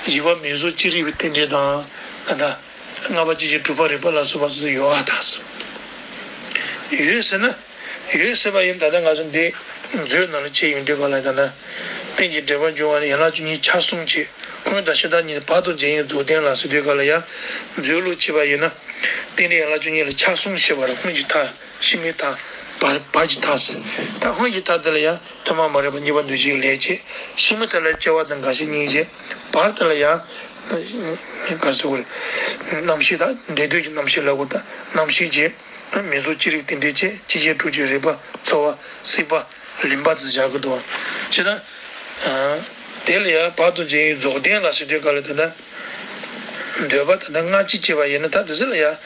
བཞི་པ་མིང་གཟུགས་ཅི་རིགས་པའི་རྟེན་འབྲེལ་དང་། ད་ལྟ་ལྔ་པ་སྐྱེ་མཆེད། དྲུག་པ་རེག་པ་ལ་སོགས་པ་སོ་སོ་ཡོད་པ་དང་། ཡོད་ཟེར་ན། ཡོད་ཟེར་བ་ཡིན། ད་ལྟ་ང་ཚོ་འདི་མཛོད་ནང་ལ་ཕྱེ་ཡོང་དུས་ག་ལ་ད་ལྟ་རྟེན་ཅིང་འབྲེལ་པར་འབྱུང་བ་ནི་ཡན་ལག་བཅུ་གཉིས་ཆ་གསུམ་བྱས། སྔོན་དང་ཕྱི་དང་གཉིས་བར་དུ་འབྱེད་ཡུལ་རྫོགས་ལྡན་ལ་ཟེར་དུས་ག་ལ་ཡང་། མཛོད་ལུགས་ཕྱེ་བ་ཡིན་ན། རྟེན་འབྲེལ་ཡན་ལག་བཅུ་གཉིས་ལ་ཆ་གསུམ་བཤད་པ་རེད། སྔོན་གྱི་མཐའ། ཕྱི་མའི་མཐའ། བར་བར་གྱི་མཐའ་ཟེར། ད་སྔོན་གྱི་མཐའ་དེ་ལ་ཡང་ཐོག་མ་མ་རིག་པ་གཉིས་པ་འདུ་བྱེད་ཀྱི་ལས་བྱེད། ཕྱི་མ་དེ་ལ་སྐྱེ་བ་དང་རྒ་ཤི་གཉིས་བྱེད། བར་དེ་ལ་ཡང་། ག་རེ་ཟེར་དགོས་རེད། རྣམ་ཤེས་དང་འབྲེལ་འདོད་ཀྱི་རྣམ་ཤེས་ལབ་དགོས། ད་རྣམ་ཤེས་བྱེད། མིང་གཟུགས་ཅི་རིགས་རྟེན་འབྲེལ་བྱེད། སྐྱེ་མཆེད་དྲུག་ཅུ། རེག་པ། ཚོར་བ། སྲེད་པ། ལེན་པ་ཟེར་བཞག་གི་འདུག་བ། བྱས་ཙང་། དེ་ལ་ཡང་བར་དུ་འབྱེད་ཡུལ་རྫོགས་ལྡན་ལ་ཟེར་དུས་ག་ལ་ད་ལྟ། འདོད་པ་ད་ལྟ་སྔ་ཕྱི་བྱས་པ་ཡིན་ན། ད་དེ་ཚོ་ལ་ཡང་།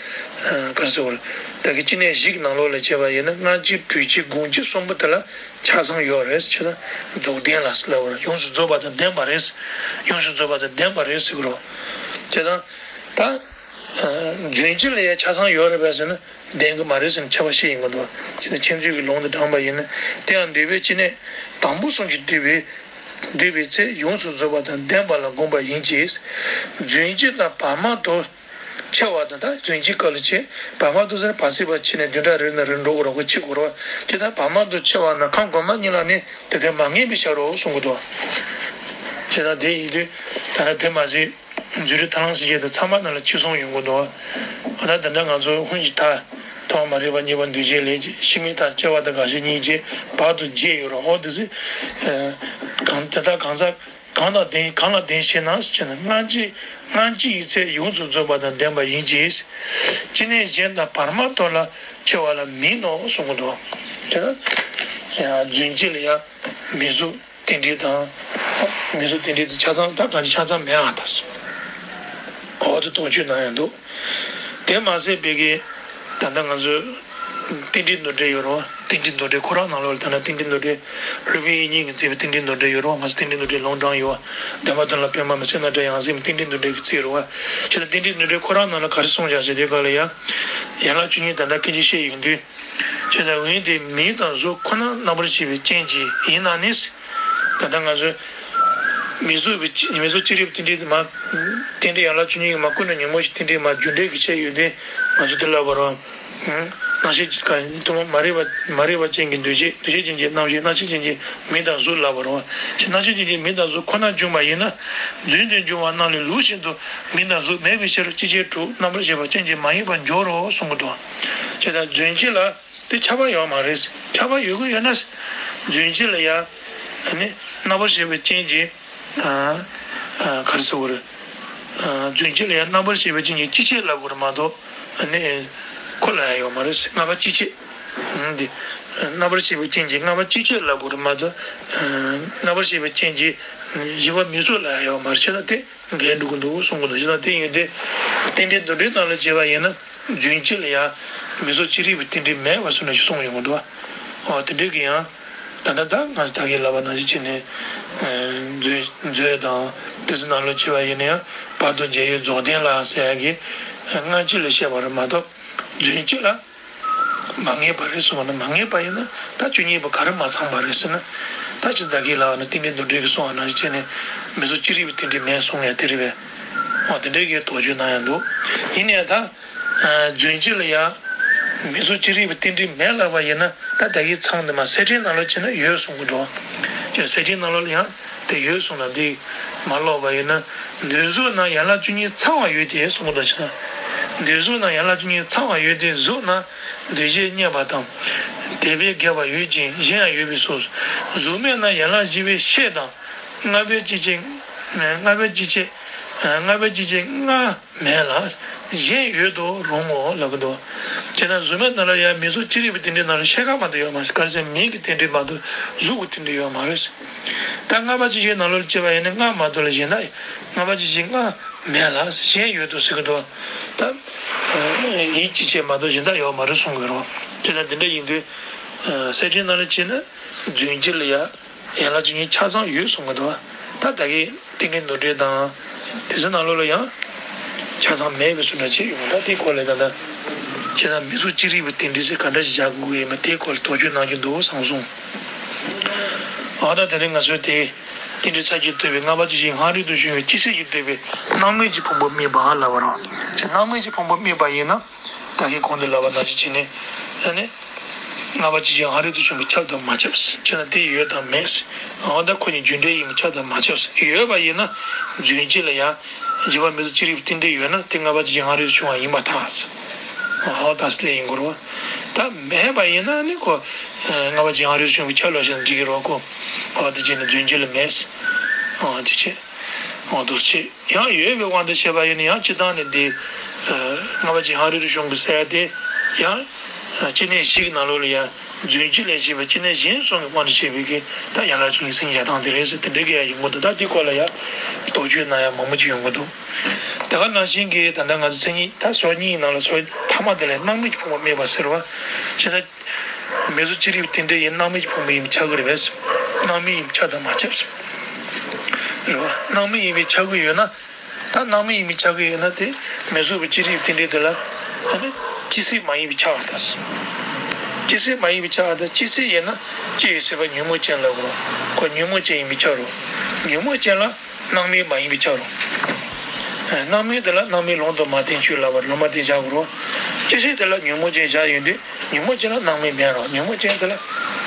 ག་རེ་ཟེར་དགོས་རེད། ད་གི་སྐྱེ་གནས་བཞི་གི་ནང་ལོགས་ལ་བྱས་པ་ཡིན་ན། སྔ་ཕྱི་དྲོད་ཕྱི་གོང་ཕྱི་གསུམ་པོ་དེ་ལ་ཆ་ཚང་ཡོད་རེད། བྱས་ཙང་རྫོགས་ལྡན་ལ་ཟེར་ལབ་པ་རེད། ཡོངས་སུ་རྫོགས་པ་དང་ལྡན་པ་རེད། ཡོངས་སུ་རྫོགས་པ་དང་ལྡན་པ་རེད་ཟེར་གི་རེད། བྱས་ཙང་། ད། རྫུན་སྐྱེས་ལ་ཡང་ཆ་ཚང་ཡོད་རེད་པས་ཟེར་ན་ལྡན་གྱི་མ་རེད་ཟེར་ནས་ཁྱབ་པ་བཤད་ཡོང་གི་འདུག་ཅེས་དང་། མཁྱེན་བརྩེ་གི་ལུང་དུ་དྲངས་པ་ཡིན་ན། དེ་ཡང་འདོད་པའི་སྐྱེ་གནས་དང་པོ་གསུམ་གྱིས་བསྡུས་པའི་བསྡུས་པའི་ཚེ་ཡོངས་སུ་རྫོགས་པ་དང་ལྡན་པ་ལ་དགོངས་པ་ཡིན་གྱི། རྫུན་སྐྱེས་དང་བར་མ་དུ་ཕྱེ་བ་དང་། ད་རྫུན་སྐྱེས་སྐབས་ལ་བྱས། བར་མ་དུ་ཟེར་ན་བར་སྲིད་པ་ཕྱེ་ནས་བདུན་ཕྲག་རེ་རེ་ནང་རེ་འགྲོ་གི་རེད། ཁོ་ཕྱེ་དགོས་རེད་བ། དེ་ལྟར་བར་མ་དུ་ཕྱེ་བ་ན་ཁམས་གོང་མ་གཉིས་ལ་ནི་དེ་ལྟར་མ་ངེས་པའི་ཕྱིར་རོ་གསུང་གི་འདུག་བྱས་ཙང་དེ་ཡིན་དུས་ད་ལྟ་དེ་མ་ཟད། མཛོད་རིགས་ཐར་ལམ་ཟེར་མཁན་དེ་ཚང་མ་ནང་ལ་གཅིག་མཚུངས་ཡོང་གི་འདུག་འོ་ན་ད་ལྟ་ང་ཚོ་སྔོན་གྱི་མཐའ། ཐོག་མ་མ་རིག་པ་གཉིས་པ་འདུ་བྱེད་ལས་བྱེད། ཕྱི་མའི་མཐའ་སྐྱེ་བ་དང་རྒ་ཤི་གཉིས་བྱེད། བར་དུ་བརྒྱད་ཡོད་རེད། འོ་དེ་ཚོ། གང་དེ་དག་གང་ཟག་གང་དང་ལྡན། གང་ལ་ལྡན་ཞེ་ན་ཟེར་ན། སྔ་ཕྱི་སྔ་ཕྱི་ཡི་ཚེ་ཡོངས་སུ་རྫོགས་པ་དང་ལྡན་པ་ཡིན་གྱི། སྐྱེ་གནས་གཞན་དང་བར་མ་དུ་ལ་ཕྱེ་བ་ལ་མིན་ནོ་གསུང་གི་འདུག་དེ་ལ་ཡང་རྫུན་སྐྱེས་ལ་ཡང་མིང་གཟུགས། རྟེན་འབྲེལ་དང་། མིང་གཟུགས་རྟེན་འབྲེལ་དེ་ཆ་ཚང་ད་གང་ཆ་ཚང་མེད་ཨ་ད། འོ་དེ་དོགས་གཅོད་གནང་ཡང་འདུག་དེ་མ་ཟད་པའི་གི་ད་ལྟ་ང་ཚོའི་རྟེན་འབྲེལ་མདོ་འགྲེལ་ཡོད་རེད་བ། རྟེན་འབྲེལ་མདོ་འགྲེལ་ཁོ་རང་ནང་ལོགས་ལ་ད་ལྟ་རྟེན་འབྲེལ་མདོ་འགྲེལ་རུས་པའི་དབྱིག་གཉེན་གྱིས་མཛད་པའི་རྟེན་འབྲེལ་མདོ་འགྲེལ་ཡོད་རེད་བ། མ་ཟད་རྟེན་འབྲེལ་མདོ་འགྲེལ་ལུང་དྲངས་ཡོད་བ། གདམས་པ་དོན་ལ་པདྨ་མ་སེར་སྣ་བཀྲ་ཡང་སྲིད་མ་རྟེན་འབྲེལ་མདོ་འགྲེལ་གྱི་རྩིས་རེད་བ། བྱས་ཙང་རྟེན་འབྲེལ་མདོ་འགྲེལ་ཁོ་རང་ནང་ལ་ག་རེ་གསུངས་བཞག་ཟེར་དུས་ག་ལ་ཡ། ཡན་ལག་བཅུ་གཉིས་ད་ལྟ་སྐད་ཆ་བཤད་ཡོང་དུས། བྱས་ཙང་འོན་ཏེ་མིང་དང་གཟུགས་ཁོ་ན་རྣམ་པར་ཤེས་པའི་རྐྱེན་གྱིས་ཡིན་ན་ནི། ད་ལྟ་ང་ཚོས་མིང་གཟུགས་པའི་མིང་གཟུགས་ཅི་རིགས་རྟེན་འབྲེལ་དེ་མ། རྟེན་འབྲེལ་ཡན་ལག་བཅུ་གཉིས་ཀྱི་མ་ཀུན་ནས་ཉོན་མོངས་ཀྱི་རྟེན་འབྲེལ་མ་རྒྱུ་འབྲས་ཀྱི་ཆ་ཡོད་དེ། ང་ཚོ་དེ་ལབ་པ་རེད་བ། སྣང་ཞེན་གྱི་ཐོག་མ་མ་རིག་པ་མ་རིག་པ་ཅན་གྱི་འདུ་བྱེད། འདུ་བྱེད་ཅན་གྱི་སྣང་ཞེན། སྣང་ཞེན་ཅན་གྱི་མིང་དང་གཟུགས་ལབ་པ་རེད་བ། སྣང་ཞེན་ཅན་གྱི་མིང་དང་གཟུགས་ཁོ་ན་འབྱུང་བ་ཡིན་ན། རྫུན་དུ་འབྱུང་བ་རྣམས་ལས་ལུགས་བཞིན་དུ་མིང་དང་གཟུགས་མེད་པའི་ཕྱིར་སྐྱེ་མཆེད་དྲུག་རྣམ་པར་ཤེས་པའི་རྐྱེན་གྱིས་མ་ཡིན་པར་འགྱུར་རོ་གསུང་གི་འདུག་བྱས་ཙང་རྫུན་སྐྱེས་ལ་དེ་ཁྱབ་པ་ཡོད་མ་རེད། ཁྱབ་པ་ཡོད་ཀྱི་ཡོད་ན། རྫུན་སྐྱེས་ལ་ཡང་ནི་རྣམ་པར་ཤེས་པའི་རྐྱེན་གྱིས། ག་རེ་ཟེར་དགོས་རེད། རྫུན་སྐྱེས་ལ་ཡང་རྣམ་པར་ཤེས་པའི་རྐྱེན་གྱིས་སྐྱེ་མཆེད་ལབ་དགོས་རེད་མ་གཏོགས། ཁོ་ལ་ཡང་ཡོད་མ་རེད། ལྔ་པ་སྐྱེ་མཆེད། འདི། རྣམ་པར་ཤེས་པའི་རྐྱེན་གྱིས་ལྔ་པ་སྐྱེ་མཆེད་ལབ་དགོས་རེད་མ་གཏོགས། རྣམ་པར་ཤེས་པའི་རྐྱེན་གྱིས་བཞི་པ་མིང་གཟུགས་ལ་ཡང་ཡོད་མ་རེད། བྱས་ཙང་དེ་འགལ་འགྲོ་གི་འདུག་གསུང་གི་འདུག་བྱས་ཙང་དེ་ཡིན་དུས་རྟེན་འབྲེལ་མདོ་འགྲེལ་ནང་ལ་བྱས་པ་ཡིན་ན། རྫུན་སྐྱེས་ལ་ཡང་མིང་གཟུགས་ཅི་རིགས་པའི་རྟེན་འབྲེལ་མེད་པ་བཟོ་ནས་གསུངས་ཡོང་གི་འདུག་བ། འོ་དེ་འདྲའི་གི་ཡང་ ད་ལྟ་ད་ང་ད་གིན་ལབ་པ་ནང་བཞིན་བྱས་ནས་མཛོད་མཛོད་དང་དེ་ཚོ་ནང་ལོགས་བྱས་པ་ཡིན་ན་ཡང་བར་དོ་འཇལ་ཡུལ་རྫོགས་ལྡན་ལ་ཟེར་ཡ་གི་སྔ་ཕྱི་ལ་བཤད་པ་རེད་མ་གཏོགས་རྫུན་གཅིག་ལ་མ་ངེས་པ་རེད་གསུངས་པ་ན། མ་ངེས་པ་ཡིན་ན་ད་བཅུ་གཉིས་པ་ག་རེ་མ་ཚང་བ་རེད་ཟེར་ན། ད་ཅི་ད་གིན་ལབ་པ་ན་རྟེན་འབྲེལ་མདོར་བསྡུས་ཀྱི་གསུང་བ་ནང་བཞིན་བྱས་ནས་མི་ཚོགས་ཅི་རིགས་པའི་རྟེན་འབྲེལ་མེད་གསུང་ཡ་དེ་རེད་པས། འོ་དེ་འདྲའི་གི་དོགས་གཅོད་གནང་ཡ་འདུག་ཡིན་ནའི་ད། རྫུན་གཅིག་ལ་ཡང་མི་ཚོགས་ཅི་རིགས་པའི་རྟེན་འབྲེལ་མེད་ལབ་པ་ཡིན་ན། ད་ད་གིན་ཚང་འདི་མ་གསེར་ཕྲེང་ནང་ལོགས་བྱས་ན་ཡོད་གསུང་གི་འདུག་ཅེས་གསེར་ཕྲེང་ནང་ལོགས་ལ་ཡང་དེ་ཡོད་གསུང་ལ། འདི་མ་ཀློག་པ་ཡིན་ན། འདོད་གཟུགས་རྣམས་ཡན་ལག་བཅུ་གཉིས་ཚང་བ་ཡོད་དེ་གསུང་གི་འདུག་ཅེ་ན། འདོད་གཟུགས་རྣམས་ཡན་ལག་བཅུ་གཉིས་ཚང་བ་ཡོད་དེ། གཟུགས་རྣམས་འདུ་ཤེས་རྙེད་པ་དང་དད་པས་རྒྱས་པ་ཡོད་ཅིང་གཞན་ཡང་ཡོད་པས་སོ། གཟུགས་མེད་རྣམས་ཡན་ལག་བཞི་པའི་ཤེས་དང་། ལྔ་པའི་སྤྱི་བྱེ་ལྔ་པའི་སྤྱི་བྱེ་ལྔ་པའི་སྤྱི་བྱེ་ལྔ་མེད་ལ་གཞན་ཡོད་དུ་རུང་ངོ་ལབ་ཀྱི་འདུག་ཅེ་ན། གཟུགས་མེད་ནང་ལ་ཡང་མི་ཚོགས་ཅི་རིགས་པའི་རྟེན་འབྲེལ་ནང་ལ་ཤེས་ཁ་མ་གཏོགས་ཡོད་མ་རེད། ག་རེ་ཟེར་མིག་གི་རྟེན་འབྲེལ་མ་གཏོགས་གཟུགས་ཀྱི་རྟེན་འབྲེལ་ཡོད་མ་རེད། ད་ལྔ་པ་སྤྱི་བྱེ་ནང་ལོགས་ལ་བྱས་པ་ཡིན་ན་ལྔ་མ་གཏོགས་ལ་གཞན་དག་ལྔ་པ་སྤྱི་བྱེ་ལྔ་མེད་ལ་གཞན་ཡོད་དུ་ཟེར་གྱི་འདུག་ད་ཡིད་ཀྱི་བྱེད་མ་གཏོགས་གཞན་དག་ཡོད་མ་རེད་གསུང་གི་རེད། ཅེ་ན་དེ་འདྲ་ཡིན་དུས་གསེར་ཕྲེང་ནང་ལ་བྱས་ན་རྫུན་གཅིག་ལ་ཡང་ཡན་ལག་བཅུ་གཉིས་ཆ་ཚང་ཡོད་གསུང་གི་འདུག་ད་ད་གིན་ཏིང་ངེ་འཛིན་མདོར་བསྡུས་དང་དེ་ཚོ་ནང་ལོགས་ལ་ཡང་ཆ་ཚང་མེད་པའི་བཟོ་འདྲ་ཅིག་ཡོང་། ད་དེའི་སྐོར་ལ་ད་ལྟ་ཁྱེད་རང་མི་ཚོགས་ཅི་རིགས་པའི་རྟེན་འབྲེལ་ཟེར་ག་འདྲ་ཞིག་བཞག་དགོས་ཀྱི་ཡོད་མེད་དེའི་སྐོར་ལ་དོགས་གཅོད་གནང་རྒྱུ་འདུག་བསམ་སོང་། འོ་ད་དེ་རིང་ང་ཚོས་དེ་རྟེན་འབྲེལ་ཚར་གཅིག་བསྟོད་པའི་ལྔ་པ་སྤྱི་བྱེ་སྔ་རོལ་དུ་བྱུང་བའི་སྤྱི་སྲིད་ཀྱིས་བསྟོད་པའི་སྣང་མེད་ཀྱི་ཕུང་པོ་དམིགས་པ་ལབ་པ་རེད། ཅེ་སྣང་མེད་ཀྱི་ཕུང་པོ་དམིགས་པ་ཡིན་ན། ད་གིན་གོང་དུ་ལབ་པ་ནང་བཞིན་བྱས་ནས། ཨ་ནི། ལྔ་པ་སྤྱི་བྱེ་སྔ་རོལ་དུ་བྱུང་བས་ཁྱབ་དང་མ་ཁྱབ་ཟེར། ཅེ་ན་དེ་ཡོད་དང་མེད་ཟེར། འོ་ད་ཁོ་གཉིས་རྒྱུ་འབྲས་ཡིན་པས་ཁྱབ་དང་མ་ཁྱབ་ཟེར། ཡོད་པ་ཡིན་ན་རྫུན་གཅིག་ལ་ཡང་བྱེད་པ་མི་ཚོགས་ཅི་རིགས་པའི་རྟེན་འབྲེལ་ཡོད་ན་དེ་ལྔ་པ་སྤྱི་བྱེ་སྔ་རོལ་དུ་བྱུང་བ་ཡིན་པར་ཐལ་ཟེར། འོ་ད་ཟེར་ལེ་ཡིན་དགོས་རེད་པ། ད་མེད་པ་ཡིན་ན་ནི་ཁོ་ལྔ་པ་སྤྱི་བྱེ་སྔ་རོལ་དུ་བྱུང་བས་ཁྱབ་ལབ་བྱས་ན་འགྲིག་གི་རེད་པ་ཁོ། འོ་དེ་བྱས་ན་རྫུན་གཅིག་ལ་མེད་ཟེར། འོ་དེ་བྱས། འོ་འདུག་སེ་ཡང་ཡོད་པའི་དབང་དུ་བྱས་པ་ཡིན་ན་ཡང་སྤྱིར་བཏང་ནས་འདི། ལྔ་པ་སྤྱི་བྱེ་སྔ་རོལ་དུ་བྱུང་བའི་ཟེར་ཡ་དེ་ཡང་། སྐྱེ་གནས་བཞི་གི་ནང་ལོགས་ལ་ཡང་རྫུན་གཅིག་ལས་བྱས་པའི་སྐྱེ་གནས་གཞན་གསུམ་གྱི་དབང་དུ་བྱས་པའི་གི་ད་ཡན་ལག་བཅུ་གཉིས་སེང་གེ་བཞག་སྟངས་དེ་རེད་ཟེར། དེ་འདྲའི་གི་ཡང་ཡིན་དགོས་འདུག་ད་འདི་སྐོར་ལ་ཡང་དོགས་གཅོད་གནང་ཡ་མང་པོ་ཅིག་ཡོང་གི་འདུག་དེ་ག་ནང་བཞིན་གྱི་ད་ལྟ་ང་ཚོ་མཚན་ཉིད་ད་སོ་གཉིས་ནང་ལ་སོ་ཐ་མ་དེ་ལ་སྣང་མེད་ཀྱི་ཕུང་པོ་དམིགས་པ་ཟེར་བ། ཅེ་ན། མི་ཚོགས་ཅི་རིགས་པའི་རྟེན་འབྲེལ་ཡིན་སྣང་མེད་ཀྱི་ཕུང་པོ་ཡིན་པས་ཁྱབ་ཀྱི་རེད་པས། སྣང་མེད་ཡིན་པས་ཁྱབ་དང་མ་ཁྱབ་ཟེར། རེད་པ། སྣང་མེད་ཡིན་པས་ཁྱབ་ཀྱི་ཡོད་ན། ད་སྣང་མེད་ཡིན་པས་ཁྱབ་ཀྱི་ཡོད་ན་དེ་མི་ཚོགས་པའི་ཅི་རིགས་པའི་རྟེན་འབྲེལ་དེ་ལ་ཨ་ནི་སྤྱི་སྲིད་མ་ཡིན་པས་ཁྱབ་པར་ཐལ་ཟེར། སྤྱི་སྲིད་མ་ཡིན་པས་ཁྱབ་པར་ཐལ། སྤྱི་སྲིད་ཡིན་ན་སྤྱི་ཡི་སྲིད་པ་ཉོན་མོངས་ཅན་ལ་གོ་རེད་པ། ཁོ་ཉོན་མོངས་ཅན་ཡིན་པས་ཁྱབ་རེད་པ། ཉོན་མོངས་ཅན་ལ། སྣང་མེད་མ་ཡིན་པས་ཁྱབ་རེད། སྣང་མེད་དེ་ལ་སྣང་མེད་ལུང་དུ་མ་བསྟན་ཆོས་ལབ་པ་ལུང་མ་བསྟན་བཞག་དགོས་རེད། སྤྱི་སྲིད་དེ་ལ་ཉོན་མོངས་ཅན་བཞག་ཡོང་དུས་ཉོན་མོངས་ཅན་ལ་སྣང་མེད་མེད་རེད། ཉོན་མོངས་ཅན་དེ་ལ་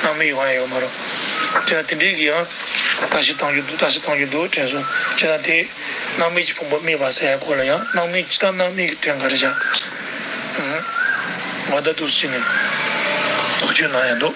སྣང་མེད་ཡོང་ཡ་ཡོད་མ་རེད། དེ་ལ་དེ་འདྲའི་གི་ཡང་བརྟག་ཞིབ་གཏང་རྒྱུ་འདུག་བརྟག་ཞིབ་གཏང་རྒྱུ་འདུག་དྲན་སོང་། བྱས་ཙང་དེ་སྣང་མེད་ཀྱི་ཕུང་པོ་དམིགས་པ་ཟེར་ཡ་སྐོར་ལ་ཡང་སྣང་མེད་ཇི་ལྟར་སྣང་མེད་ཀྱི་དོན་ག་རེ་བཞག་ང་ད་འདུག་སེ་བྱས་ནས་དོགས་གཅོད་གནང་ཡ་འདུག